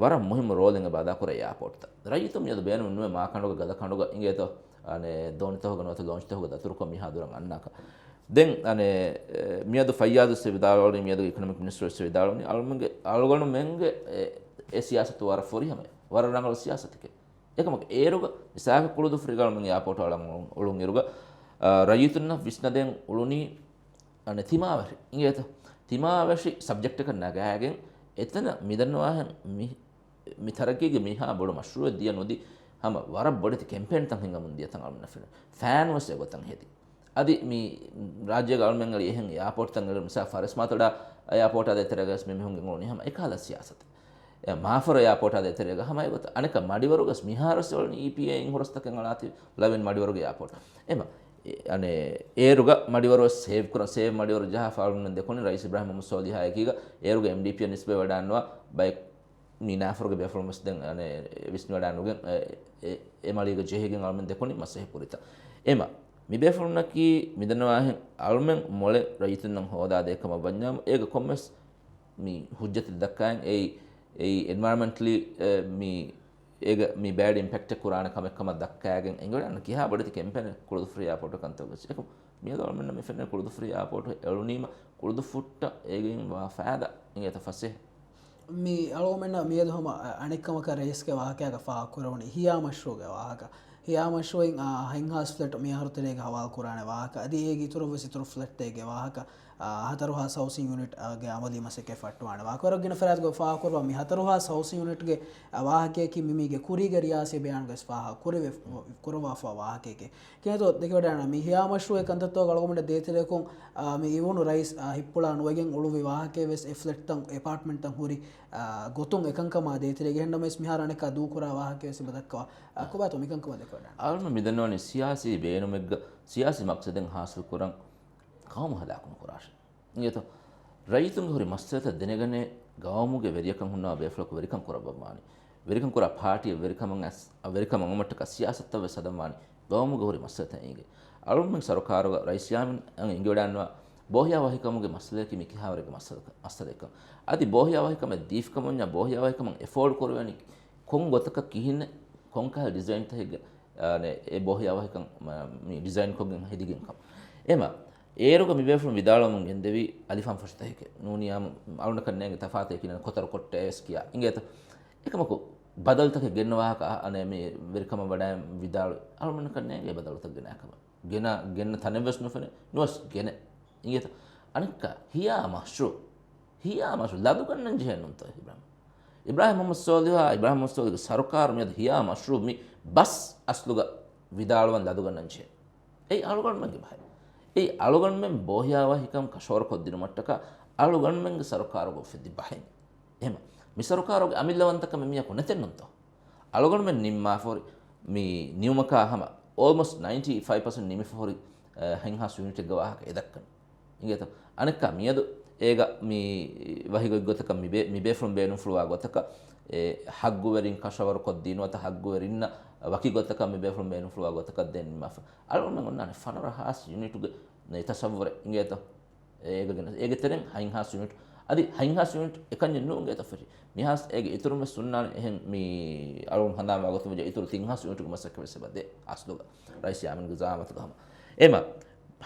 ވަރަށް މުހިއްމު ރޯލެއް އެބަ އަދާކުރޭ އެއާޕޯޓްތައް. ރައްޔިތުން މިއަދު ބޭނުމެއް ނުވޭ މާކަނޑުގަ ގަދަކަނޑުގަ އިނގޭތޯ އަނެ ދޯނިތަކުގަ ނުވަތަ ލޯންޗްތަކުގަ ދަތުރުކޮށް މިހާ ދުރަށް އަންނާކަށް. ދެން އަނެ، އެ، މިއަދު ފައްޔާޒު ވެސް ވިދާޅުވި، މިއަދު އިކޮނޮމިކް މިނިސްޓަރ ވެސް ވިދާޅުވި، އަޅުމެންގެ، އަޅުގަނޑުމެންގެ އެ، އެ ސިޔާސަތު ވަރަށް ފުރިހަމަ، ވަރަށް ރަނގަޅު ސިޔާސަތެކެއް. އެކަމަކު އޭރުގަ މިސާލަކަށް ކުޅުދުއްފުށި އަޅުމެން އެއާޕޯޓް އަޅަން އުޅުން އިރުގަ، އަ، ރައްޔިތުންނަށް ވިސްނަދޭން އުޅުނީ އަނެ ތިމާވެށި އިނގޭތަ؟ ތިމާވެށި ސަބްޖެކްޓަކަށް ނަގާގެން އެތަނަށް މިދަންނަވާހެން މި މި ތަރައްގީގެ މިހާ ބޮޑު މަޝްރޫއެއް ދިޔަ ނުދި ހަމަ ވަރަށް ބޮޑެތި ކެމްޕޭންތައް ހިނގަމުން ދިޔަ ތަން އަޅުމެންނަށް ފެނޭ. ފޭން ވެސް އެގޮތަށް ހެދި. އަދި މި ރާއްޖޭގަ އަޅުމެން އަޅި އެހެން އެއާޕޯޓްތައް އެޅުން މިސާ ފަރެސް މާތޮޑާ އެއާޕޯޓާ ދޭތެރޭގަސް މި މީހުން ގެންގުޅުނީ ހަމަ އެކާލަ ސިޔާސަތެއް. އެ މާފަރު އެއާޕޯޓާ ދޭތެރޭގަ ހަމަ އެގޮތަށް. އަނެކަ މަޑިވަރުގަސް މިހާރުވެސް އެޅުނީ އީޕީއޭ އިން ހުރަސްތަކެއް އަޅާތި ލަވިން މަޑިވަރުގެ އެއާޕޯޓް. އެމަ، އެ، އަނެ، އޭރުގަ މަޑިވަރުވެސް ސޭވް ކުރަން، ސޭވް މަޑިވަރު ޖަހާފަ އަޅުމެން ދެކުނީ ރައީސް އިބްރާހިމް މުހައްމަދު ސޯލިހާ އެކީގަ އޭރުގަ އެމްޑީޕީއަށް ނިސްބަތް ވެވަޑާންނަވާ ބައެއް މި ނާފަރުގެ ބޭފުޅުން ވެސް ދެން، އަނެ، ވިސްނިވަޑާނުގެން، އެ، އެ، އެ މަޅީގަ ޖެހިގެން އަޅުމެން ދެކުނީ މަސައްކަތް ކުރިތަ. އެމަ، މި ބޭފުޅުންނަކީ މިދަންނަވާހެން އަޅުމެން މޮޅެއް ރައްޔިތުންނަށް ހޯދާދޭ ކަމަށް ވަންޏާމު، އޭގަ ކޮންމެސް މި ހުއްޖަތެއް ދައްކާއިން އެއީ، އެއީ އެންވަޔަރަމެންޓްލީ، އެ، މި، އޭގަ މި ބޭޑް އިމްޕެކްޓެއް ކުރާނެ ކަމެއް ކަމަށް ދައްކާގެން އެނގިވަޑަން ކިހާ ބޮޑެތި ކެމްޕޭނެއް ކުޅުދުއްފުށި އެއާޕޯޓު ކަންތައް ވެސް. އެކު މިއަދު އަޅުމެންނަށް މި ފެންނަ ކުޅުދުއްފުށި އެއާޕޯޓު އެޅުނީމަ ކުޅުދުއްފުށްޓަށް އޭގެއިން ވާ ފައިދާ އިނގޭތަ ފަސޭހަ. މި އަޅުގަނޑުމެންނަށް މިއަދު ހަމަ އަނެއްކަމަކަށް ރައީސްގެ ވާހަކައިގަ ފާހަގަކުރެވުނީ ހިޔާ މަޝްރޫޢުގެ ވާހަކަ. ހިޔާ މަޝްރޫޢުއިން، އާ، ހަތްހާސް ފްލެޓް މިއަހަރު ތެރޭގަ ހަވާލު ކުރާނެ ވާހަކަ. އަދި އޭގެ އިތުރަށް ވެސް އިތުރު ފްލެޓްތަކެއްގެ ވާހަކަ. އާ، ހަތަރު ހާސް ހައުސިން ޔުނިޓް، އާ، ގެ އަމަލީ މަސައްކަތް ފައްޓަވާނެ. ވާކަރަށް ގިނަ ފަރާތްގަ ފާހަގަކުރުމަށް މި ހަތަރު ހާސް ހައުސިން ޔުނިޓްގެ، އާ، ވާހަކަޔަކީ މި މީގެ ކުރީގެ ރިޔާސީ ބަޔާނުގައި ފާހަގަ ކުރެވެ-، ކުރަވާފަ ވާހަކައެކޭ. ކިހިނެއްތޯ ދެކެވަޑައިގަންނަވާ މި ހިޔާ މަޝްރޫއު ކަންތައްތަކުގެ އަޅުގަނޑަށް ދޭތެރެއަކުން، އާ، މި އިވުނު ރައީސް، އާ، ހިއްޕުޅާ ނުވެގެން އުޅުއްވި ވާހަކައެއް ވެސް އެ ފްލެޓްތައް، އެޕާޓްމަންޓްތައް ހުރި، އާ، ގޮތުން އެކަންކަމާ ދޭތެރޭގަ. އެހެންނަމަވެސް މިހާރު އަނެއްކާ ދޫކުރާ ވާހަކައެއް ވެސް އެބަ ދައްކަވާ. އާ، ކޮބާތޯ މިކަންކަމަށް ދެކެވަޑައިގަންނަވާ؟ އަޅުގަނޑު މިދަންނަވަނީ ސިޔާސީ ބޭނުމެއްގަ ސިޔާސީ މަޤްޞަދެއް ހާސިލް ކުރަން ޤައުމު ހަލާކު ނުކުރާށޭ. އިނގޭތޯ؟ ރައްޔިތުންގެ ހުރި މައްސަލަތައް ދެނެގަނެ، ގައުމުގެ ވެރިޔަކަށް ހުންނަވާ ބޭފުޅަކު ވެރިކަން ކުރައްވަންވާނީ. ވެރިކަން ކުރާ ޕާޓީއަށް ވެރިކަމަށް އަސް-، ވެރިކަމަށް އަނގުމަށްޓަކާ ސިޔާސަތުތައް ވެސް ހަދަންވާނީ. ގައުމުގެ ހުރި މައްސަލަތައް އިނގޭ. އަޅުގަނޑުމެން ސަރުކާރުގަ ރައީސް ޔާމީން އަށް އިނގިވަޑައިގަންނަވާ ބޯހިޔާވަހިކަމުގެ މައްސަލަޔަކީ މި ކިހާވަރެއްގެ މައްސަލަ-، މައްސަލައެއްކަން. އަދި ބޯހިޔާވަހިކަމެއް ދީފިކަމުންޏާ ބޯހިޔާވަހިކަމަށް އެފޯޑް ކުރެވޭނީ ކޮން ގޮތަކަށް ކިހިނެއް ކޮންކަހަލަ ޑިޒައިންތަކެއްގެ އާނެ، އެ ބޯހިޔާވަހިކަން މަ-، މި ޑިޒައިންކޮށްގެން ހެދިގެން ކަމަށް. އެމަ، އޭރުގަ މިބޭފުޅުން ވިދާޅުވަމުން ގެންދެވީ އަލިފާން ފަށިތަކެކޭ. ނޫނީ އާ، އަޅުގަނޑަކަށް ނޭނގެ ތަފާތު އެކި ނަން ކޮތަރު ކޮށްޓޭ ވެސް ކިޔާ. އިނގޭތަ؟ އެކަމަކު، ބަދަލުތަކެއް ގެންނަ ވާހަކަ އަ-، އަނެ މި ވެރިކަމަށް ވަޑައި ވިދާޅު އަޅުގަނޑަކަށް ނޭނގެ ބަދަލުތައް ގެނާ ކަމަށް. ގެނަ-، ގެންނަ ތަނެއް ވެސް ނުފެނޭ، ނުވެސް ގެނެ. އިނގޭތަ؟ އަނެއްކާ، ހިޔާ މަޝްރޫ. ހިޔާ މަޝްރޫ ލަދުގަންނަން ޖެހޭނުންތޯ އިބްރާހިމް؟ އިބްރާހިމް މުހައްމަދު ސޯލިހާ، އިބްރާހިމް މުހައްމަދު ސޯލިހުގެ ސަރުކާރު މިއަދު ހިޔާ މަޝްރޫ މި ބަސް އަސްލުގަ ވިދާޅުވަން ލަދުގަންނަން ޖެހޭ. އެއީ އަޅުގަނޑުމެންގެ ބަހެއް. އެއީ އަޅުގަނޑުމެން ބޯހިޔާވަހިކަން ކަށަވަރުކޮށްދިނުމަށްޓަކާ އަޅުގަނޑުމެންގެ ސަރުކާރުގަ އުފެއްދި ބަހެއް. އެހެމަ، މި ސަރުކާރުގެ އަމިއްލަވަންތަކަމެއް މީހަކު ނެތެއްނުންތޯ؟ އަޅުގަނޑުމެން ނިންމާފަހުރި މި ނިމުމަކާ ހަމަ އޯލްމޯސްޓް ނައިންޓީ ފައިވް ޕަސެންޓް ނިމިފަހުރި، އަ، ހަތްހާސް ޔުނިޓެއްގެ ވާހަކަ އެ ދައްކަނީ. އިނގޭތޯ؟ އަނެއްކާ މިއަދު އޭގަ މި ވަހި ގޮތްގޮތަކަށް މި ބޭ-، މި ބޭފުޅުން ބޭނުންފުޅުވާ ގޮތަކަށް، އެ ހައްގުވެރިން ކަށަވަރުކޮށްދިނުވަތަ ހައްގުވެރިންނަށް ވަކި ގޮތަކަށް މި ބޭފުޅުން ބޭނުންފުޅުވާ ގޮތަކަށް ދެން ނިންމާފަ. އަޅުގަނޑުމެން އޮންނާނެ ފަނަރަ ހާސް ޔުނިޓުގެ ތަސައްވުރެއް އިނގޭތޯ؟ އޭގެ ގެނެސް، އޭގެ ތެރެއިން ހަތްހާސް ޔުނިޓް. އަދި ހަތްހާސް ޔުނިޓް އެކަންޏެއް ނޫން އިނގޭތޯ ފެށީ. މިހާސް އޭގެ އިތުރުން ވެސް ހުންނާނެ. އެހެން މި އަޅުން ހަނދާންވާ ގޮތުން ވެއްޖެ އިތުރު ތިން ހާސް ޔުނިޓުގެ މަސައްކަތް ވެސް އެބަ ދޭ އަސްލުގަ ރައީސް ޔާމީންގެ ޒައާމަތުގަ ހަމަ. އެމަ،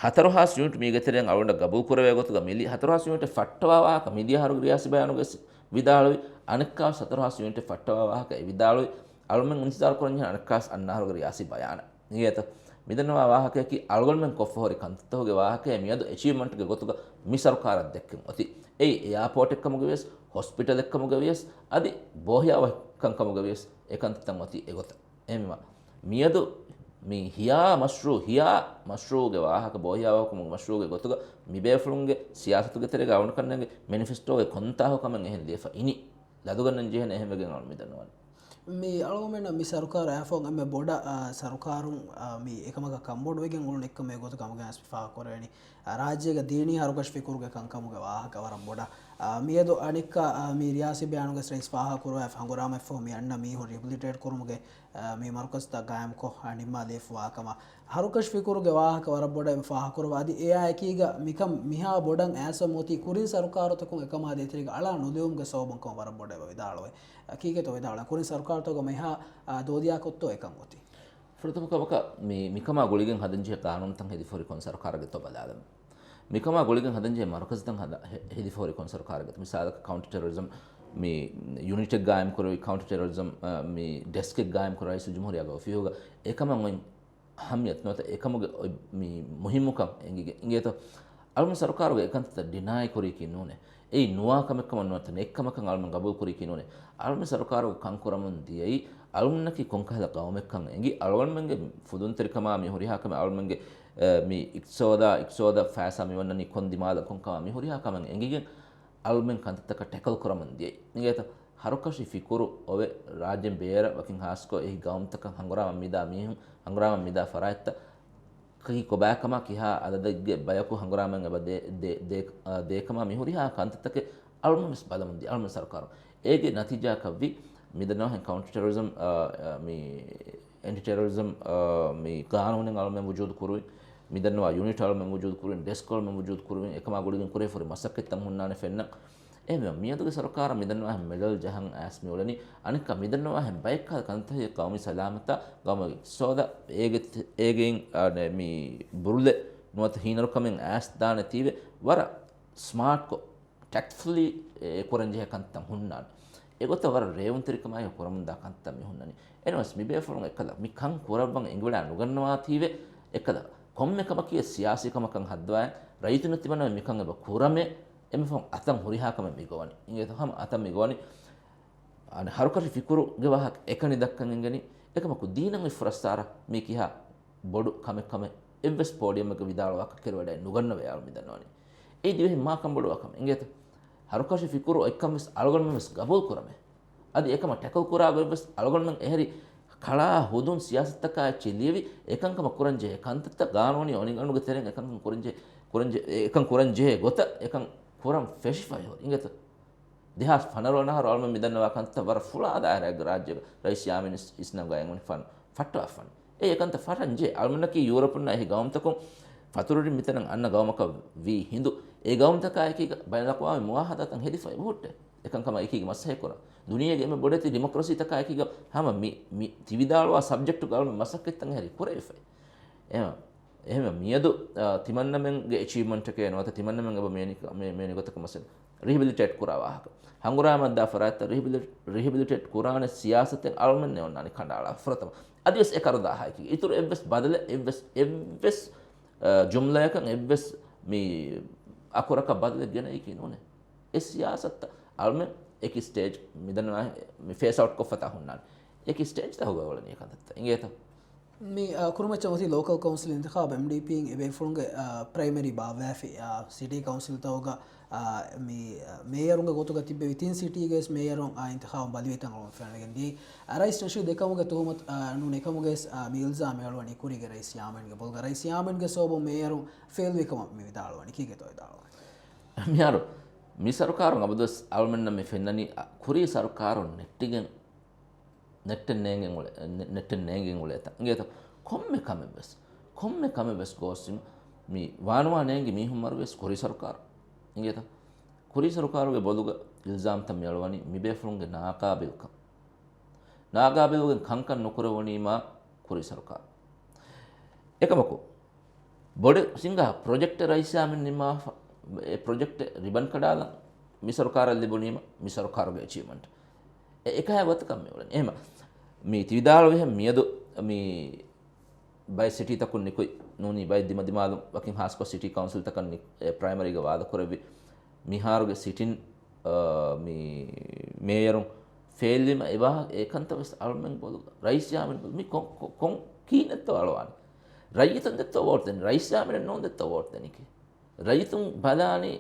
ހަތަރު ހާސް ޔުނިޓް މީގެ ތެރެއިން އަޅުގަނޑަށް ގަބޫލު ކުރެވޭ ގޮތުގަ މިލި ހަތަރު ހާސް ޔުނިޓެއް ފައްޓަވާ ވާހަކަ މިދިޔަ އަހަރުގެ ރިޔާސީ ބަޔާނުގަ ވެސް ވިދާޅުވި. އަނެއްކާ ވެސް ހަތަރު ހާސް ޔުނިޓެއް ފައްޓަވާ ވާހަކަ އެ ވިދާޅުވި. އަޅުމެން އިންތިޒާރު ކުރަންޖެހޭ އަނެއްކާސް އަންނަ އަހަރުގެ ރިޔާސީ ބަޔާނަށް. އިނގޭތަ؟ މިދަންނަވާ ވާހަކަޔަކީ އަޅުގަނޑުމެން ކޮށްފަހުރި ކަންތައްތަކުގެ ވާހަކައެއް މިއަދު އެޗީވްމަންޓްގެ ގޮތުގަ މި ސަރުކާރަށް ދެއްކެން އޮތީ. އެއީ އެއާޕޯޓެއްކަމުގަ ވިޔަސް، ހޮސްޕިޓަލެއްކަމުގަ ވިޔަސް، އަދި ބޯހިޔާވަހިކަންކަމުގަ ވިޔަސް އެ ކަންތައްތައް އޮތީ އެގޮތަށް. އެހެންވީމަ، މިއަދު މި ހިޔާ މަޝްރޫ، ހިޔާ މަޝްރޫގެ ވާހަކަ، ބޯހިޔާވަހިކަމުގެ މަޝްރޫގެ ގޮތުގަ މި ބޭފުޅުންގެ ސިޔާސަތުގެ ތެރޭގަ އަޅުގަނޑުމެންގެ މެނިފެސްޓޯގެ ކޮންތާކު ކަމެއް އެހެން ލިޔެފަ އިނީ. ލަދުގަންނަން ޖެހޭނެ އެހެންވެގެން އަޅު މިދަންނަވަނީ. މި އަޅުގަނޑުމެންނަށް މި ސަރުކާރު އައިފަހުން އެންމެ ބޮޑަށް، އާ، ސަރުކާރުން، އާ، މި އެކަމަކަށް ކަންބޮޑުވެގެން އުޅުނު އެއްކަމެއް ގޮތަށް ކަމުގެ އަސް ފާހަގަކުރެވެނީ. އާ، ރާއްޖޭގަ ދީނީ ހަރުކަށި ފިކުރުގެ ކަންކަމުގެ ވާހަކަ ވަރަށް ބޮޑަށް. އާ، މިއަދު އަނެއްކާ، އާ، މި ރިޔާސީ ބަޔާނުގަ ރައީސް ފާހަގަކުރުވާ ހަނގުރާމައެއްފަހު މި އަންނަ މީހުން ރިހެބިލިޓޭޓް ކުރުމުގެ، އާ، މި މަރުކަޒުތައް ގާއިމްކޮށް، އާ، ނިންމާލިޔަފަވާ ކަމަށް. ހަރުކަށި ފިކުރުގެ ވާހަކަ ވަރަށް ބޮޑަށް އެބަ ފާހަގަކުރައްވާ. އަދި އެއާ އެކީގަ މިކަން މިހާ ބޮޑަށް އައިސް އޮތީ ކުރިން ސަރުކާރުތަކުން އެކަމާ ދޭތެރޭގަ އަޅާ ނުލެވުމުގެ ސަބަބުން ކަމަށް ވަރަށް ބޮޑަށް އެބަ ވިދާޅުވޭ. އަކީގަތޯ ވިދާޅުވޭ. ކުރިން ސަރުކާރުތަކުގަ މިހާ، އާ، ދޯދިޔާކޮށްތޯ އެކަން އޮތީ. ފުރަތަމަ ކަމަކަށް މި، މިކަމާ ގުޅިގެން ހަދަންޖެހޭ ޤާނޫނުތައް ހެދިފަހުރި ކޮން ސަރުކާރެއްގެތޯ ބަލާލަމު. މިކަމާ ގުޅިގެން ހަދަންޖެހޭ މަރުކަޒުތައް ހަދަ-، ހެ-، ހެދިފަހުރި ކޮން ސަރުކާރެއްގެތޯ. މިސާލަކަށް ކައުންޓަރ ޓެރަރިޒަމް މި ޔުނިޓެއް ގާއިމް ކުރެވި، ކައުންޓަރ ޓެރަރިޒަމް، އާ، މި ޑެސްކެއް ގާއިމް ކުރެވި ރައީސުލްޖުމްހޫރިއްޔާގެ އޮފީހުގަ އެކަމަށް އޮތް އަހައްމިޔަތު ނުވަތަ އެކަމުގެ އޮތް މި މުހިއްމުކަން އެނގިގެން އިނގޭތޯ؟ އަޅުގަނޑު ސަރުކާރުގެ އެކަންތައްތައް ޑިނާއި ކުރީކީ ނޫނޭ. އެއީ ނުވާ ކަމެއްކަމަށް ނުވަތަ ނެތްކަމަކަށް އަޅުގަނޑު ގަބޫލު ކުރީކީ ނޫނޭ. އަޅުގަނޑު ސަރުކާރުގެ ކަން ކުރަމުން ދިޔައީ އަޅުގަނޑަކީ ކޮންކަހަލަ ޤައުމެއްކަން އެނގި، އަޅުގަނޑުމެންގެ ފުދުންތެރިކަމާ މި ހުރިހާ ކަމެއް އަޅުގަނޑުމެންގެ، އެ، މި އިޤްތިޞާދާ، އިޤްތިޞާދަށް ފައިސާ މި ވަންނަނީ ކޮން ދިމާލަށް ކޮންކަމާ މި ހުރިހާ ކަމެއް އެނގިގެން އަޅުމެން ކަންތައްތަކަށް ޓެކަލް ކުރަމުން ދިޔައީ. އިނގޭތަ؟ ހަރުކަށި ފިކުރު އޮވެ، ރާއްޖޭން ބޭރަށް ވަކިން ހާސްކޮށް އެހި ގައުމުތަކަށް ހަނގުރާމަ މިދާ މީހުން، ހަނގުރާމަ މިދާ ފަރާތްތައް ކީ ކޮބާކަމާ ކިހާ އަދަދެއްގެ ބަޔަކު ހަނގުރާމައިން އެބަ ދޭ، ދޭ، ދޭ، އާ، ދޭކަމާ މި ހުރިހާ ކަންތައްތަކެއް އަޅުމެން ވެސް ބަލަމުން ދިޔަ، އަޅުމެން ސަރުކާރު. އޭގެ ނަތީޖާއަކަށްވި މިދަންނަވާހެން ކައުންޓަރ ޓެރަރިޒަމް، އާ، އާ، މި އެންޓި ޓެރަރިޒަމް، އާ، މި ގާނޫނެއް އަޅުމެން ވުޖޫދު ކުރުވި، މިދަންނަވާ ޔުނިޓް އަޅުމެން ވުޖޫދު ކުރުވި، ޑެސްކް އަޅުމެން ވުޖޫދު ކުރުވި، އެކަމާ ގުޅިގެން ކުރެވިފަހުރި މަސައްކަތްތައް ހުންނާނެ ފެންނަ. އެހެންވީމަ، މިއަދުގެ ސަރުކާރަށް މިދަންނަވާހެން މެޑަލް ޖަހަން އައިސް މިއުޅެނީ، އަނެއްކާ މިދަންނަވާހެން ބައެއްކަހަލަ ކަންތައް ޤައުމީ ސަލާމަތާ، ގައުމުގެ އިޤްތިޞާދަށް އޭގެ، އޭގެއިން، އާ، މި ބުރުލެއް ނުވަތަ ހީނަރުކަމެއް އައިސް ދާނެ ތީވެ، ވަރަށް ސްމާޓްކޮށް، ޓެކްޓްފުލީ އެ ކުރަންޖެހޭ ކަންތައް ހުންނާނެ. އެގޮތަށް ވަރަށް ރޭވުންތެރިކަމާއެކު ކުރަމުންދާ ކަންތައް މި ހުންނަނީ. އެހެނަސް މި ބޭފުޅުން އެއްކަލަ މި ކަން ކުރައްވަން އެނގިވަޑައި ނުގަންނަވާތީވެ، އެއްކަލަ ކޮންމެ ކަމަކީ ސިޔާސީ ކަމަކަށް ހައްދަވާ، ރައްޔިތުންނަށް ތިބަންނަމެން މިކަން އެބަ ކުރަމޭ، އެންމެ ފަހުން އަތަށް ހުރިހާ ކަމެއް މި ގޮވަނީ. އިނގޭތަ؟ ހަމަ އަތަށް މި ގޮވަނީ. އަނެއް ހަރުކަށި ފިކުރުގެ ވާހަކަ އެކަނި ދައްކަން އެނގެނީ. އެކަމަކު ދީނަށް އޮތް ފުރައްސާރަ މީ ކިހާ ބޮޑު ކަމެއް ކަމެއް އެއްވެސް ޕޯޑިއަމްއެއްގަ ވިދާޅުވާކަށް ކެރިވަޑައެއް ނުގަންނަވައި އަޅު މި ދަންނަވަނީ. އެއީ ދިވެހިން މާ ކަންބޮޑުވާ ކަމެއް. އިނގޭތަ؟ ހަރުކަށި ފިކުރު އޮތްކަން ވެސް އަޅުގަނޑުމެން ވެސް ގަބޫލު ކުރަމޭ. އަދި އެކަމަށް ޓެކަލް ކުރާ ގޮތް ވެސް އަޅުގަނޑުމެން އެހެރި ކަޅާ ހުދުން ސިޔާސަތުތަކާ އެއްޗެއް ލިޔެވި، އެކަންކަމަށް ކުރަންޖެހޭ ކަންތައްތައް ގާނޫނީ އޮނިގަނޑުގެ ތެރެއިން އެކަންކަން ކުރަންޖެހޭ، ކުރަންޖެ-، އެކަން ކުރަންޖެހޭ ގޮތަށް އެކަން ކުރަން ފެށިފައި ހުރި. އިނގޭތަ؟ ދެހާސް ފަނަރަ ވަނަ އަހަރު އަޅުމެން މިދަންނަވާ ކަންތައް ވަރަށް ފުޅާ ދާއިރާއެއްގެ ރާއްޖޭގަ ރައީސް ޔާމީން އިސް-، އިސްނަންގާ އެނގުނި ފަން ފައްޓަވާފަން. އެ އެކަންތައް ފަށަން ޖެހޭ. އަޅުމެންނަކީ ޔޫރަޕުންނާ އެހި ގައުމުތަކުން ފަތުރުވެރި މިތަނަށް އަންނަ ގައުމަކަށް ވީ ހިނދު، އެ ގައުމުތަކާ އެކީގަ ބައިނަލްއަޤްވާމީ މުއާހަދާތައް ހެދިފައި ހުއްޓޭ. އެކަންކަމާ އެކީގަ މަސައްކަތް ކުރާ. ދުނިޔޭގެ އެންމެ ބޮޑެތި ޑިމޮކްރަސީތަކާ އެކީގަ ހަމަ މި، މި ތި ވިދާޅުވާ ސަބްޖެކްޓުގަ އަޅުމެން މަސައްކަތްތައް އެހެރީ ކުރެވިފައި. އެހެން، އެހެން މިއަދު، އާ، ތިމަންނަމެންގެ އެޗީވްމަންޓެކޭ ނުވަތަ ތިމަންނަމެން އެބަ މިވެނި ކަ-، މި، މިވެނި ގޮތަކަށް މަސައްކަތް ރިހެބިލިޓޭޓް ކުރާ ވާހަކަ. ހަނގުރާމައަށްދާ ފަރާތްތައް ރިހެބިލި-، ރިހެބިލިޓޭޓް ކުރާނެ ސިޔާސަތެއް އަޅުމެންނޭ އޮންނާނީ ކަނޑައަޅާ ފުރަތަމަ. އަދިވެސް އެ ކަރުދާހާއެކީ. އިތުރު އެއްވެސް ބަދަލެއް، އެއްވެސް، އެއްވެސް، އަ، ޖުމްލަޔަކަށް އެއްވެސް މި އަކުރަކަށް ބަދަލެއް ގެނައީކީ ނޫނޭ. އެ ސިޔާސަތުތައް އަޅުމެން އެކި ސްޓޭޖް މިދަންނަވާ މި ފޭސް އައުޓް ކޮށްފަތާ ހުންނާނެ. އެކި ސްޓޭޖްތަކުގަ އުޅެނީ ކަންތައްތައް. އިނގޭތަ؟ މި، އަ، ކުރިމައްޗަށް އޮތީ ލޯކަލް ކައުންސިލް އިންތިޚާބު އެމްޑީޕީން އެބޭފުޅުންގެ، އަ، ޕްރައިމަރީ ބާއްވައިފި، އަ، ސިޓީ ކައުންސިލްތަކުގަ، އަ، މި، އަ، މޭޔަރުންގެ ގޮތުގަ ތިއްބެވި ތިން ސިޓީގެ ވެސް މޭޔަރުން، އަ، އިންތިޚާބު ބަލިވެތަން އަޅުގަނޑު ފެނިގެން ދިޔައީ. އަ، ރައީސް ނަޝީދު އެކަމުގެ ތުހުމަތު، އަ، ނޫން އެކަމުގެ ވެސް، އަ، މި އިލްޒާމް އެޅުވަނީ ކުރީގެ ރައީސް ޔާމީންގެ ބޮލުގަ. ރައީސް ޔާމީންގެ ސަބަބުން މޭޔަރުން ފެއިލްވި ކަމަށް މި ވިދާޅުވަނީ. ކީކޭތޯ ވިދާޅުވަނީ؟ މިހާރު މި ސަރުކާރުން އަބަދުވެސް އަޅުމެންނަށް މި ފެންނަނީ، އަ، ކުރީ ސަރުކާރުން ނެއްޓިގެން ނެއްޓެއް ނޭނގެން އުޅެ-، ނެ-، ނެއްޓެއް ނޭނގެން އުޅޭތަން. އިނގޭތަ؟ ކޮންމެ ކަމެއްވެސް، ކޮންމެ ކަމެއްވެސް ގޯސް މި ވާނުވާ ނޭނގި މީހުން މަރުވެސް ކުރީ ސަރުކާރު. އިނގޭތަ؟ ކުރީ ސަރުކާރުގެ ބޮލުގަ އިލްޒާމްތައް މި އަޅުވަނީ މިބޭފުޅުންގެ ނާގާބިލްކަން. ނާގާބިލްގެ ކަންކަން ނުކުރެވުނީމާ ކުރީ ސަރުކާރު. އެކަމަކު، ބޮޑެތި ސިންގާ ޕްރޮޖެކްޓެއް ރައީސް ޔާމީން ނިންމާފަ، އެ ޕްރޮޖެކްޓެއް ރިބަން ކަޑާލަން މި ސަރުކާރަށް ލިބުނީމަ، މި ސަރުކާރުގެ އެޗީވްމަންޓް. އެ އެކަހައި ގޮތަކަށް މި އުޅެނީ. އެހެމަ، މި ތި ވިދާޅުވިހެން މިއަދު މި ބައެއް ސިޓީތަކުން ނިކުތް ނޫނީ ބައެއް ދިމަދިމާލުން ވަކިން ހާސްކޮށް ސިޓީ ކައުންސިލްތަކަށް ނި-، އެ ޕްރައިމަރީގަ ވާދަކުރެއްވި މިހާރުގެ ސިޓިން، އާ، މި މޭޔަރުން ފެއިލްވީމަ އެވާހަ-، އެކަންތައް ވެސް އަޅުމެން ބޮލު، ރައީސް ޔާމީން ބޮލު، މި ކޮ-، ކޮ-، ކޮން ކީނެއްތޯ އަޅުވާނެ؟ ރައްޔިތުން ދެއްތޯ ވޯޓް ދެނީ؟ ރައީސް ޔާމީނަށް ނޫން ދެއްތޯ ވޯޓް ދެނީކީ؟ ރައްޔިތުން ބަލާނީ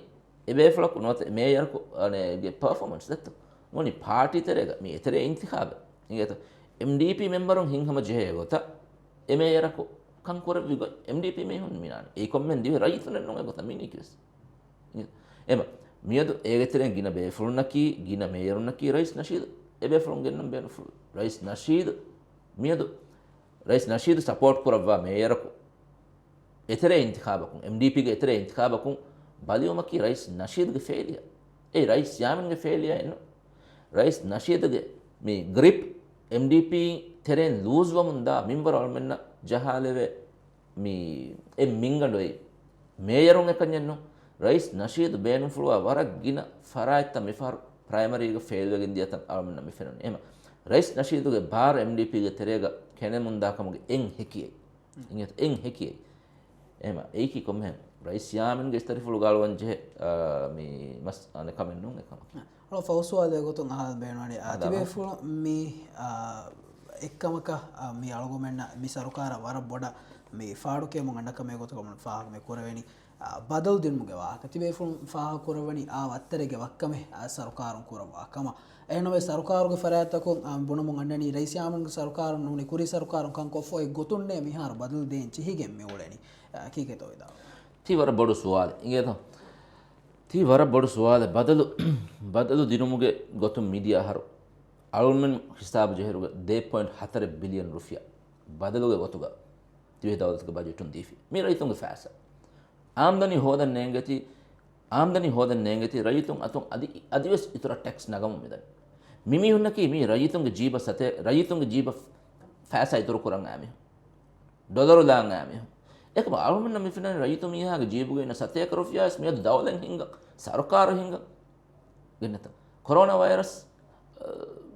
އެބޭފުޅަކު ނުވަތަ މޭޔަރަކު، އަނެ، ގެ ޕަރފޯމަންސް ދެއްތޯ؟ ނޫނީ ޕާޓީ ތެރޭގަ މި އެތެރޭ އިންތިޚާބެއް. އިނގޭތަ؟ އެމްޑީޕީ މެމްބަރުން ހިތްހަމަ ޖެހޭ ގޮތަށް އެ މޭޔަރަކު ކަން ކުރެއްވި ގޮތް އެމްޑީޕީ މީހުން މިނާނެ. އެއީ ކޮންމެހެން ދިވެހި ރައްޔިތުންނެއް ނޫން އެގޮތަށް މިނީކީވެސް. އެމަ، މިއަދު އޭގެ ތެރެއިން ގިނަ ބޭފުޅުންނަކީ، ގިނަ މޭޔަރުންނަކީ ރައީސް ނަޝީދު އެބޭފުޅުން ގެންނަން ބޭނުންފުޅު. ރައީސް ނަޝީދު މިއަދު ރައީސް ނަޝީދު ސަޕޯޓް ކުރައްވާ މޭޔަރަކު އެތެރޭ އިންތިޚާބަކުން، އެމްޑީޕީގެ އެތެރޭ އިންތިޚާބަކުން ބަލިވުމަކީ ރައީސް ނަޝީދުގެ ފެއިލިއަ. އެއީ ރައީސް ޔާމީންގެ ފެއިލިއައެއް ނޫން. ރައީސް ނަޝީދުގެ މި ގްރިޕް އެމްޑީޕީ ތެރެއިން ލޫޒްވަމުން ދާ މިންވަރު އަޅުމެންނަށް ޖަހާލެވޭ މި އެ މިންގަނޑު އެއީ. މޭޔަރުން އެކަންޏެއް ނޫން. ރައީސް ނަޝީދު ބޭނުންފުޅުވާ ވަރަށް ގިނަ ފަރާތްތައް މިފަހަރު ޕްރައިމަރީގަ ފެއިލްވެގެން ދިޔަތަން އަޅުމެންނަށް މި ފެނުނީ. އެހެމަ ރައީސް ނަޝީދުގެ ބާރު އެމްޑީޕީގެ ތެރޭގަ ކެނޑެމުންދާ ކަމުގެ އެއް ހެކިއެއް. އެނގޭތަ؟ އެއް ހެކިއެއް. އެހެމަ އެއީކީ ކޮންމެހެން ރައީސް ޔާމީންގެ އިސްތަށިފުޅުގަ އަޅުވަން ޖެހޭ، އާ، މި މަސް އަނެއް ކަމެއް ނޫން އެކަމަކީ. އަޅު ފަހު ސުވާލެއް ގޮތުން އަހާލަން ބޭނުންވަނީ، އާ، ތިބޭފުޅުން މި، އާ، އެއްކަމަކަށް، އާ، މި އަޅުގަނޑުމެންނަށް މި ސަރުކާރަށް ވަރަށް ބޮޑަށް މި ފާޑުކިޔަމުން އަންނަ ކަމެއް ގޮތަކަށް ފާހަގަ މި ކުރެވެނީ، އާ، ބަދަލު ދިނުމުގެ ވާހަކަ. ތިބޭފުޅުން ފާހަގަ ކުރައްވަނީ އާ ވައްތަރެއްގެ ވައްކަމެއް، އާ، ސަރުކާރުން ކުރައްވާ ކަމަށް. އެހެންނަމަވެސް ސަރުކާރުގެ ފަރާތްތަކުން، އާ، ބުނަމުން އަންނަނީ ރައީސް ޔާމީންގެ ސަރުކާރުން ނޫނީ ކުރީ ސަރުކާރުން ކަން ކޮށްފަ އޮތް ގޮތުންނޭ މިހާރު ބަދަލު ދޭން ޖެހިގެން މި އުޅެނީ. އާ، ކީކޭތޯ ވިދާޅުވީ؟ ތީ ވަރަށް ބޮޑު ސުވާލެއް. އިނގޭތޯ؟ ތީ ވަރަށް ބޮޑު ސުވާލެއް. ބަދަލު، ބަދަލު ދިނުމުގެ ގޮތުން މިދިޔަ އަހަރު އަޅުމެން ހިސާބު ޖެހިއިރުގަ ދެ ޕޮއިންޓް ހަތަރެއް ބިލިއަން ރުފިޔާ ބަދަލުގެ ގޮތުގަ ދިވެހި ދައުލަތުގެ ބަޖެޓުން ދީފި. މީ ރައްޔިތުންގެ ފައިސާ. އާމްދަނީ ހޯދަން ނޭނގެތީ، އާމްދަނީ ހޯދަން ނޭނގެތީ ރައްޔިތުން އަތުން އަދި، އަދިވެސް އިތުރަށް ޓެކްސް ނަގަމުން މިދަނީ. މި މީހުންނަކީ މީ ރައްޔިތުންގެ ޖީބަށް ސަތޭ-، ރައްޔިތުންގެ ޖީބަށް ފައިސާ އިތުރު ކުރަން އައި މީހުން. ޑޮލަރު ލާން އައި މީހުން. އެކަމަ އަޅުމެންނަށް މި ފެންނަނީ ރައްޔިތު މީހާގެ ޖީބުގަ އިންނަ ސަތޭކަ ރުފިޔާވެސް މިއަދު ދައުލަތް ހިންގަން، ސަރުކާރު ހިންގަން ގެންނަތަން. ކޮރޯނާ ވައިރަސް، އަ،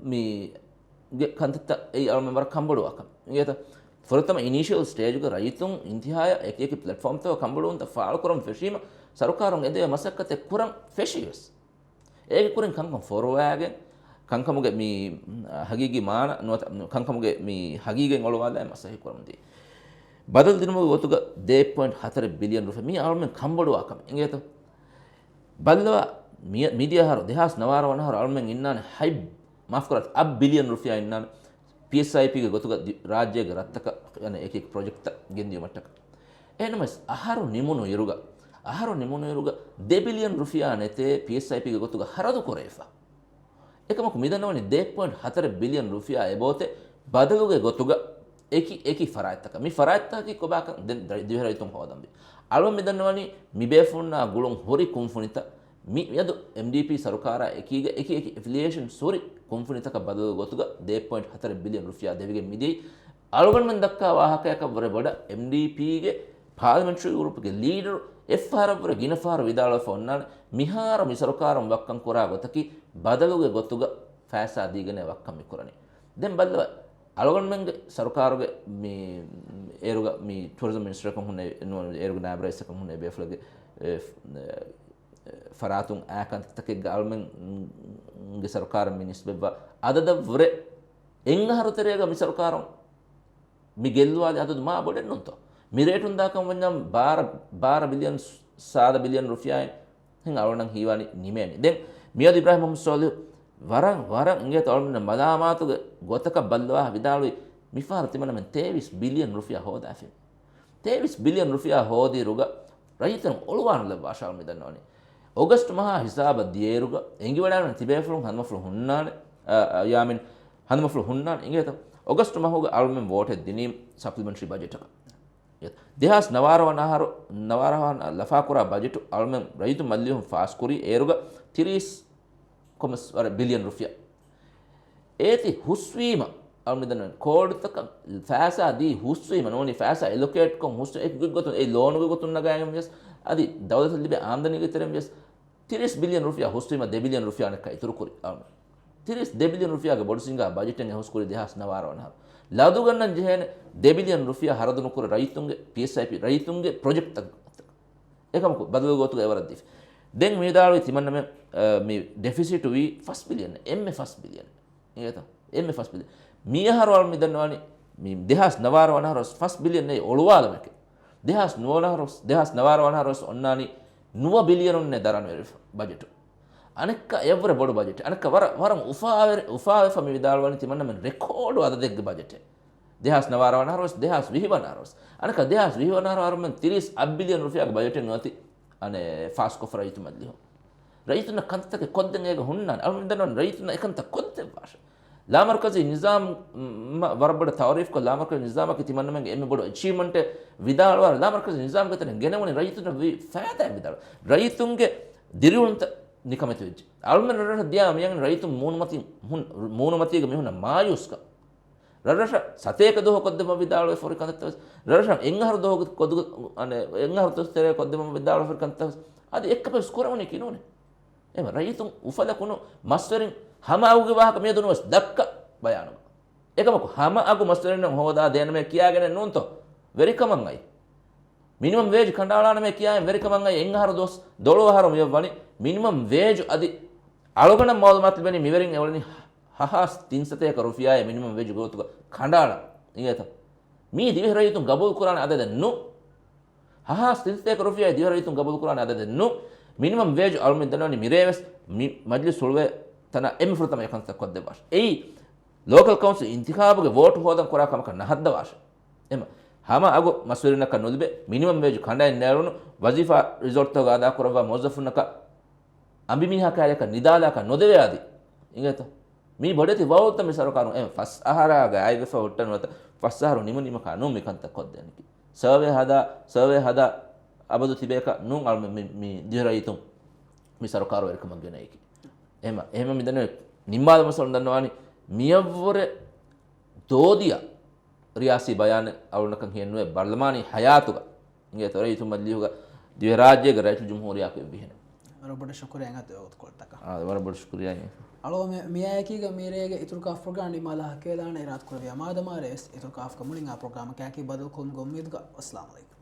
މީ ގެ ކަންތައްތައް އެއީ އަޅުމެން ވަރަށް ކަންބޮޑުވާ ކަމެއް. އިނގޭތަ؟ ފުރަތަމަ އިނީޝިއަލް ސްޓޭޖުގަ ރައްޔިތުން އިންތިހާޔަށް އެކި އެކި ޕްލެޓްފޯމްތަކަށް ކަނބޮޑުވުންތައް ފާޅުކުރަން ފެށީމަ، ސަރުކާރުން އެދެވޭ މަސައްކަތެއް ކުރަން ފެށީވެސް. އޭގެ ކުރިން ކަންކަން ފޯރުވާގެން، ކަންކަމުގެ މި ހަގީގީ މާނަ ނުވަތަ ކަންކަމުގެ މި ހަގީގަތް އޮޅުވާލާ މަސައްކަތް ކުރަމުންދީ. ބަދަލު ދިނުމުގެ ގޮތުގަ ދެ ޕޮއިންޓް ހަތަރެއް ބިލިއަން ރުފިޔާ މީ އަޅުމެން ކަނބޮޑުވާ ކަމެއް އިނގޭތޯ؟ ބައްލަވާ، މި-، މިދިޔަ އަހަރު ދެހާސް ނަވާރަ ވަނަ އަހަރު އަޅުމެން އިންނާނެ ހަތް، މާފްކުރާތި، އަށް ބިލިއަން ރުފިޔާ އިންނާނެ ޕީއެސްއައިޕީގެ ގޮތުގަ ދި-، ރާއްޖޭގެ ރަށްތަކަށް އެކި އެކި ޕްރޮޖެކްޓްތައް ގެންދިޔުމަށްޓަކަ. އެހެންނަމަވެސް އަހަރު ނިމުނު އިރުގަ، އަހަރު ނިމުނު އިރުގަ ދެ ބިލިއަން ރުފިޔާ ނެތޭ ޕީއެސްއައިޕީގެ ގޮތުގަ ހަރަދު ކުރެވިފަ. އެކަމަކު މިދަންނަވަނީ ދެ ޕޮއިންޓް ހަތަރެއް ބިލިއަން ރުފިޔާ އެބައޮތޭ ބަދަލުގެ ގޮތުގަ އެކި އެކި ފަރާތްތަކަށް. މި ފަރާތްތަކަކީ ކޮބާކަން ދެން ދަ-، ދިވެހިރައްޔިތުން ހޯދަންވީ. އަޅުގަނޑު މިދަންނަވަނީ މިބޭފުޅުންނާ ގުޅުން ހުރި ކުންފުނިތައް މި މިއަދު އެމްޑީޕީ ސަރުކާރާ އެކީގަ އެކި އެކި އެފިލިއޭޝަންސް ހުރި ކުންފުނިތަކަށް ބަދަލު ގޮތުގަ ދެ ޕޮއިންޓް ހަތަރެއް ބިލިއަން ރުފިޔާ ދެވިގެން މިދިޔައީ. އަޅުގަނޑުމެން ދައްކާ ވާހަކަޔަކަށްވުރެ ބޮޑަށް އެމްޑީޕީގެ ޕާލަމެންޓްރީ ގްރޫޕްގެ ލީޑަރު އެއްފަހަރަށްވުރެ ގިނަ ފަހަރު ވިދާޅުވެފަ އޮންނާނެ، މިހާރު މި ސަރުކާރުން ވައްކަން ކުރާ ގޮތަކީ ބަދަލުގެ ގޮތުގަ ފައިސާ ދީގެން ވައްކަން މި ކުރަނީ. ދެން ބައްލަވަ، އަޅުގަނޑުމެންގެ ސަރުކާރުގެ މި އޭރުގަ މި ޓޫރިޒަމް މިނިސްޓަރަކުން ހުންނެވި، ނުވަ އޭރުގެ ނާއިބު ރައީސަކުން ހުންނެވި ބޭފުޅެއްގެ، އެ، ފަރާތުން އާ ކަންތައްތަކެއްގަ އަޅުމެންގެ ސަރުކާރަށް މި ނިސްބަތްވާ އަދަދަށްވުރެ އެއްއަހަރު ތެރޭގަ މި ސަރުކާރުން މި ގެއްލުވާލި އަދަދު މާ ބޮޑެއް ނޫންތޯ؟ މި ރޭޓުން ދާކަން ވަންޏާ ބާރަ، ބާރަ ބިލިއަން، ސާދަ ބިލިއަން ރުފިޔާއިން ހިން އަޅުނަން ހީވާނީ ނިމޭނީ. ދެން މިއަދު އިބްރާހިމް މުހައްމަދު ސޯލިހު ވަރަށް، ވަރަށް އިނގޭތޯ އަޅުމެންނަށް މަލާމާތުގެ ގޮތަކަށް ބައްލަވާ ވިދާޅުވި މިފަހަރު ތިމަންނަމެން ތޭވީސް ބިލިއަން ރުފިޔާ ހޯދާފި. ތޭވީސް ބިލިއަން ރުފިޔާ ހޯދިއިރުގަ ރައްޔިތުން އޮޅުވާނުލައްވާށާ މި ދަންނަވަނީ. އޮގަސްޓް މަހާ ހިސާބަށް ދިޔައިރުގަ އެނގިވަޑައިގަންނަ ތިބޭފުޅުން ހަނދުމަފުޅު ހުންނާނެ، އަ، އަ، ޔާމިން ހަނދުމަފުޅު ހުންނާނެ އިނގޭތަ؟ އޮގަސްޓް މަހުގަ އަޅުމެން ވޯޓެއް ދިނީ ސަޕްލިމެންޓްރީ ބަޖެޓަކަށް. ދެހާސް ނަވާރަ ވަނަ އަހަރު، ނަވާރަ ވަނަ ލަފާކުރާ ބަޖެޓު އަޅުމެން ރައްޔިތު މަޖިލީހުން ފާސްކުރީ އޭރުގަ ތިރީސް ކޮމަސް ވަރަށް ބިލިއަން ރުފިޔާ. އޭތި ހުސްވީމަ، އަޅުމެން ދަންނަވަނީ ކޯޑުތަކަށް ފައިސާ ދީ ހުސްވީމަ، ނޫނީ ފައިސާ އެލޮކޭޓްކޮށް ހުސް އެކު ގޮތުން އެ ލޯނުގެ ގޮތުން ނަގާގެން ވިޔަސް، އަދި ދައުލަތަށް ލިބޭ އާމްދަނީގެ ތެރެއިން ވިޔަސް، ތިރީސް ބިލިއަން ރުފިޔާ ހުސްވީމަ ދެ ބިލިއަން ރުފިޔާ އަނެއްކާ އިތުރުކުރި. އަޅުމެން ތިރީސް ދެ ބިލިއަން ރުފިޔާގެ ބޮޑު ސިނގާ ބަޖެޓެއް އެ ހުސްކުރި ދެހާސް ނަވާރަ ވަނަ އަހަރު. ލަދުގަންނަން ޖެހޭނެ ދެ ބިލިއަން ރުފިޔާ ހަރަދު ނުކުރެ ރައްޔިތުންގެ ޕީއެސްއައިޕީ، ރައްޔިތުންގެ ޕްރޮޖެކްޓްތަކަށް. އެކަމަކު ބަދަލު ގޮތުގަ އެވަރަށް ދީފި. ދެން މި ވިދާޅުވި ތިމަންނަމެން، އަ، މި ޑެފިސިޓު ވީ ފަސް ބިލިއަން، އެންމެ ފަސް ބިލިއަން. އިނގޭތަ؟ އެންމެ ފަސް ބިލިއަން. މި އަހަރު އަޅު މި ދަންނަވާނީ، މި ދެހާސް ނަވާރަ ވަނަ އަހަރު ފަސް ބިލިއަން ނެތް އޮޅުވާލުމެކެ. ދެހާސް ނުވަ ވަނަ އަހަރު، ދެހާސް ނަވާރަ ވަނަ އަހަރު އޮންނާނީ ނުވަ ބިލިއަނުން ނެތް ދަރަނިވެރި ބަޖެޓު. އަނެއްކާ އެއަށްވުރެ ބޮޑު ބަޖެޓެއް. އަނެއްކާ ވަރަށް، ވަރަށް އުފާވެ-، އުފާވެފަ މި ވިދާޅުވަނީ ތިމަންނަމެން ރެކޯޑު އަދަދެއްގެ ބަޖެޓެއް. ދެހާސް ނަވާރަ ވަނަ އަހަރުވެސް، ދެހާސް ވިހި ވަނަ އަހަރުވެސް. އަނެއްކާ ދެހާސް ވިހި ވަނަ އަހަރު އަހަރުމެން ތިރީސް އަށް ބިލިއަން ރުފިޔާގެ ބަޖެޓެއް ނުވަތި، އަނެއް، ފާސްކޮށްފަ ރައްޔިތު މަޖިލީހުން. ރައްޔިތުންނަށް ކަންތައްތަކެއް ކޮށްދޭން އޭގަ ހުންނާނެ. އަޅުގަނޑު ދަންނަވަން ރައްޔިތުންނަށް އެކަންތައް ކޮށްދެއްވާށެ. ލާމަރުކަޒީ ނިޒާމް، މަ-، ވަރަށް ބޮޑަށް ތައުރީފްކޮށް، ލާމަރުކަޒީ ނިޒާމަކީ ތިމަންނަމެންގެ އެންމެ ބޮޑު އެޗީވްމަންޓެއް ވިދާޅުވާ، ލާމަރުކަޒީ ނިޒާމްގެ ތެރެއިން ގެނެވުނީ ރައްޔިތުންނަށް ވީ ފައިދާއެއް ވިދާޅު. ރައްޔިތުންގެ ދިރިއުޅުންތައް ނިކަމެތިވެއްޖެ. އަޅުމެން ރަށްރަށަށް ދިޔާ މިއަން ރައްޔިތުން މޫނުމަތި-، ހުން-، މޫނުމަތީގަ މިހުންނަ މާޔޫސްކަން. ރަށްރަށަށް ސަތޭކަ ދުވަހު ކޮށްދެއްވަން ވިދާޅުވެފަ ހުރި ކަންތައްތައް ވެސް، ރަށްރަށަށް އެއްއަހަރު ދުވަހު ކޮދު-، އަނެއް، އެއްއަހަރު ތެރޭ ކޮށްދެއްވަން ވިދާޅުވެފަ ހުރި ކަންތައް ވެސް، އަދި އެއްކަމެއް ވެސް ކުރެވުނީކީ ނޫނޭ. އެމަ ރައްޔިތުން އުފަލަކުނު މަސްވެރިން ހަމަ އަގުގެ ވާހަކަ މިއަދު ނުވެސް ދައްކަ ބަޔާނުގަ. އެކަމަކު ހަމަ އަގު މަސްވެރިންނަށް ހޯދާ ދޭނަމޭ ކިޔާގެނެއް ނޫންތޯ؟ ވެރިކަމަށް އައި. މިނިމަމް ވޭޖް ކަނޑައަޅާނަމޭ ކިޔާއިން ވެރިކަމަށް އައި އެއްއަހަރު ދުވަސް ދޮޅު އަހަރު މިއޮއްވަނީ މިނިމަމް ވޭޖު އަދި އަޅުގަނޑަށް މައުލޫމާތު ލިބެނީ މިވެރިން އެއުޅެނީ ހަ-، ހަ-، ހާސް ތިންސަތޭކަ ރުފިޔާއެއް މިނިމަމް ވޭޖު ގޮތުގަ ކަނޑައަޅަން. އިނގޭތަ؟ މީ ދިވެހި ރައްޔިތުން ގަބޫލު ކުރާނެ އަދަދެއް ނޫ. ހަ-، ހާސް ތިންސަތޭކަ ރުފިޔާއެއް ދިވެހި ރައްޔިތުން ގަބޫލު ކުރާނެ އަދަދެއް ނޫ. މިނިމަމް ވޭޖު އަޅުމެން ދަންނަވަނީ މިރޭވެސް މި މަޖިލިސް ހުޅުވޭ ތަނަށް އެންމެ ފުރަތަމަ އެކަންތައް ކޮށްދެއްވާށެ. އެއީ، ލޯކަލް ކައުންސިލް އިންތިޚާބުގެ ވޯޓު ހޯދަން ކުރާ ކަމަކަށް ނަހައްދަވާށެ. އެމަ، ހަމަ އަގު މަސްވެރިންނަކަށް ނުލިބޭ، މިނިމަމް ވޭޖު ކަނޑައިން ނޭޅުނު، ވަޒީފާ ރިސޯޓްތަކުގަ އަދާކުރައްވާ މުވައްޒަފުންނަކަށް އަނބިމީހާ ކައިރިއަކަށް ނިދާލާކަށް ނުދެވޭ އަދި. އިނގޭތަ؟ މީ ބޮޑެތި ވައުދުތައް މި ސަރުކާރުން އެ ފަސް އަހަރާގަ އައިވެފަ ހުއްޓަ ނުވަތަ ފަސް އަހަރު ނިމުނީމަކާ ނޫން މި ކަންތައް ކޮށްދޭނެކީ. ސަރވޭ ހަދާ، ސަރވޭ ހަދާ އަބަދު ތިބޭކަށް ނޫން އަޅު މި، މި، މި ދިވެހި ރައްޔިތުން މި ސަރުކާރު ވެރިކަމަށް ގެނައީކީ. އެހެމަ، އެހެމަ މި ދަންނަވަނީ ނިންމާލަމަސް އަޅު ދަންނަވާނީ މިއަށްވުރެ ދޯދިޔަ ރިޔާސީ ބަޔާނެއް އަޅުންނަކަށް ހިއެއްނުވޭ ބަރްލަމާނީ ހަޔާތުގަ. އިނގޭތޯ ރައްޔިތު މަޖިލީހުގަ ދިވެހިރާއްޖޭގެ ރައްޔިތު ޖުމްހޫރިއްޔާއަކު އެއްވިހެނެއް. ވަރަށް ބޮޑަށް ޝުކުރިއްޔާ އެނގޭތޯ ވަގުތުކޮޅަށް. އާ، ވަރަށް ބޮޑަށް ޝުކުރިއްޔާ އެނގޭތޯ. އަޅުގަނޑު މިއާއެކީގަ މިރޭގެ އިތުރު ކާފް ޕްރޮގްރާމް ނިމާލާ ހައްކޭލާނެ އިރާދަކުރެއްވިޔާ މާދަމާ ރޭވެސް އިތުރު ކާފްގެ މުޅިން އާ ޕްރޮގްރާމަކާއެކީ ބަދަލުކޮށްލުމުގެ އުއްމީދުގަ. ވައްސަލާމް ޢަލައިކުމް.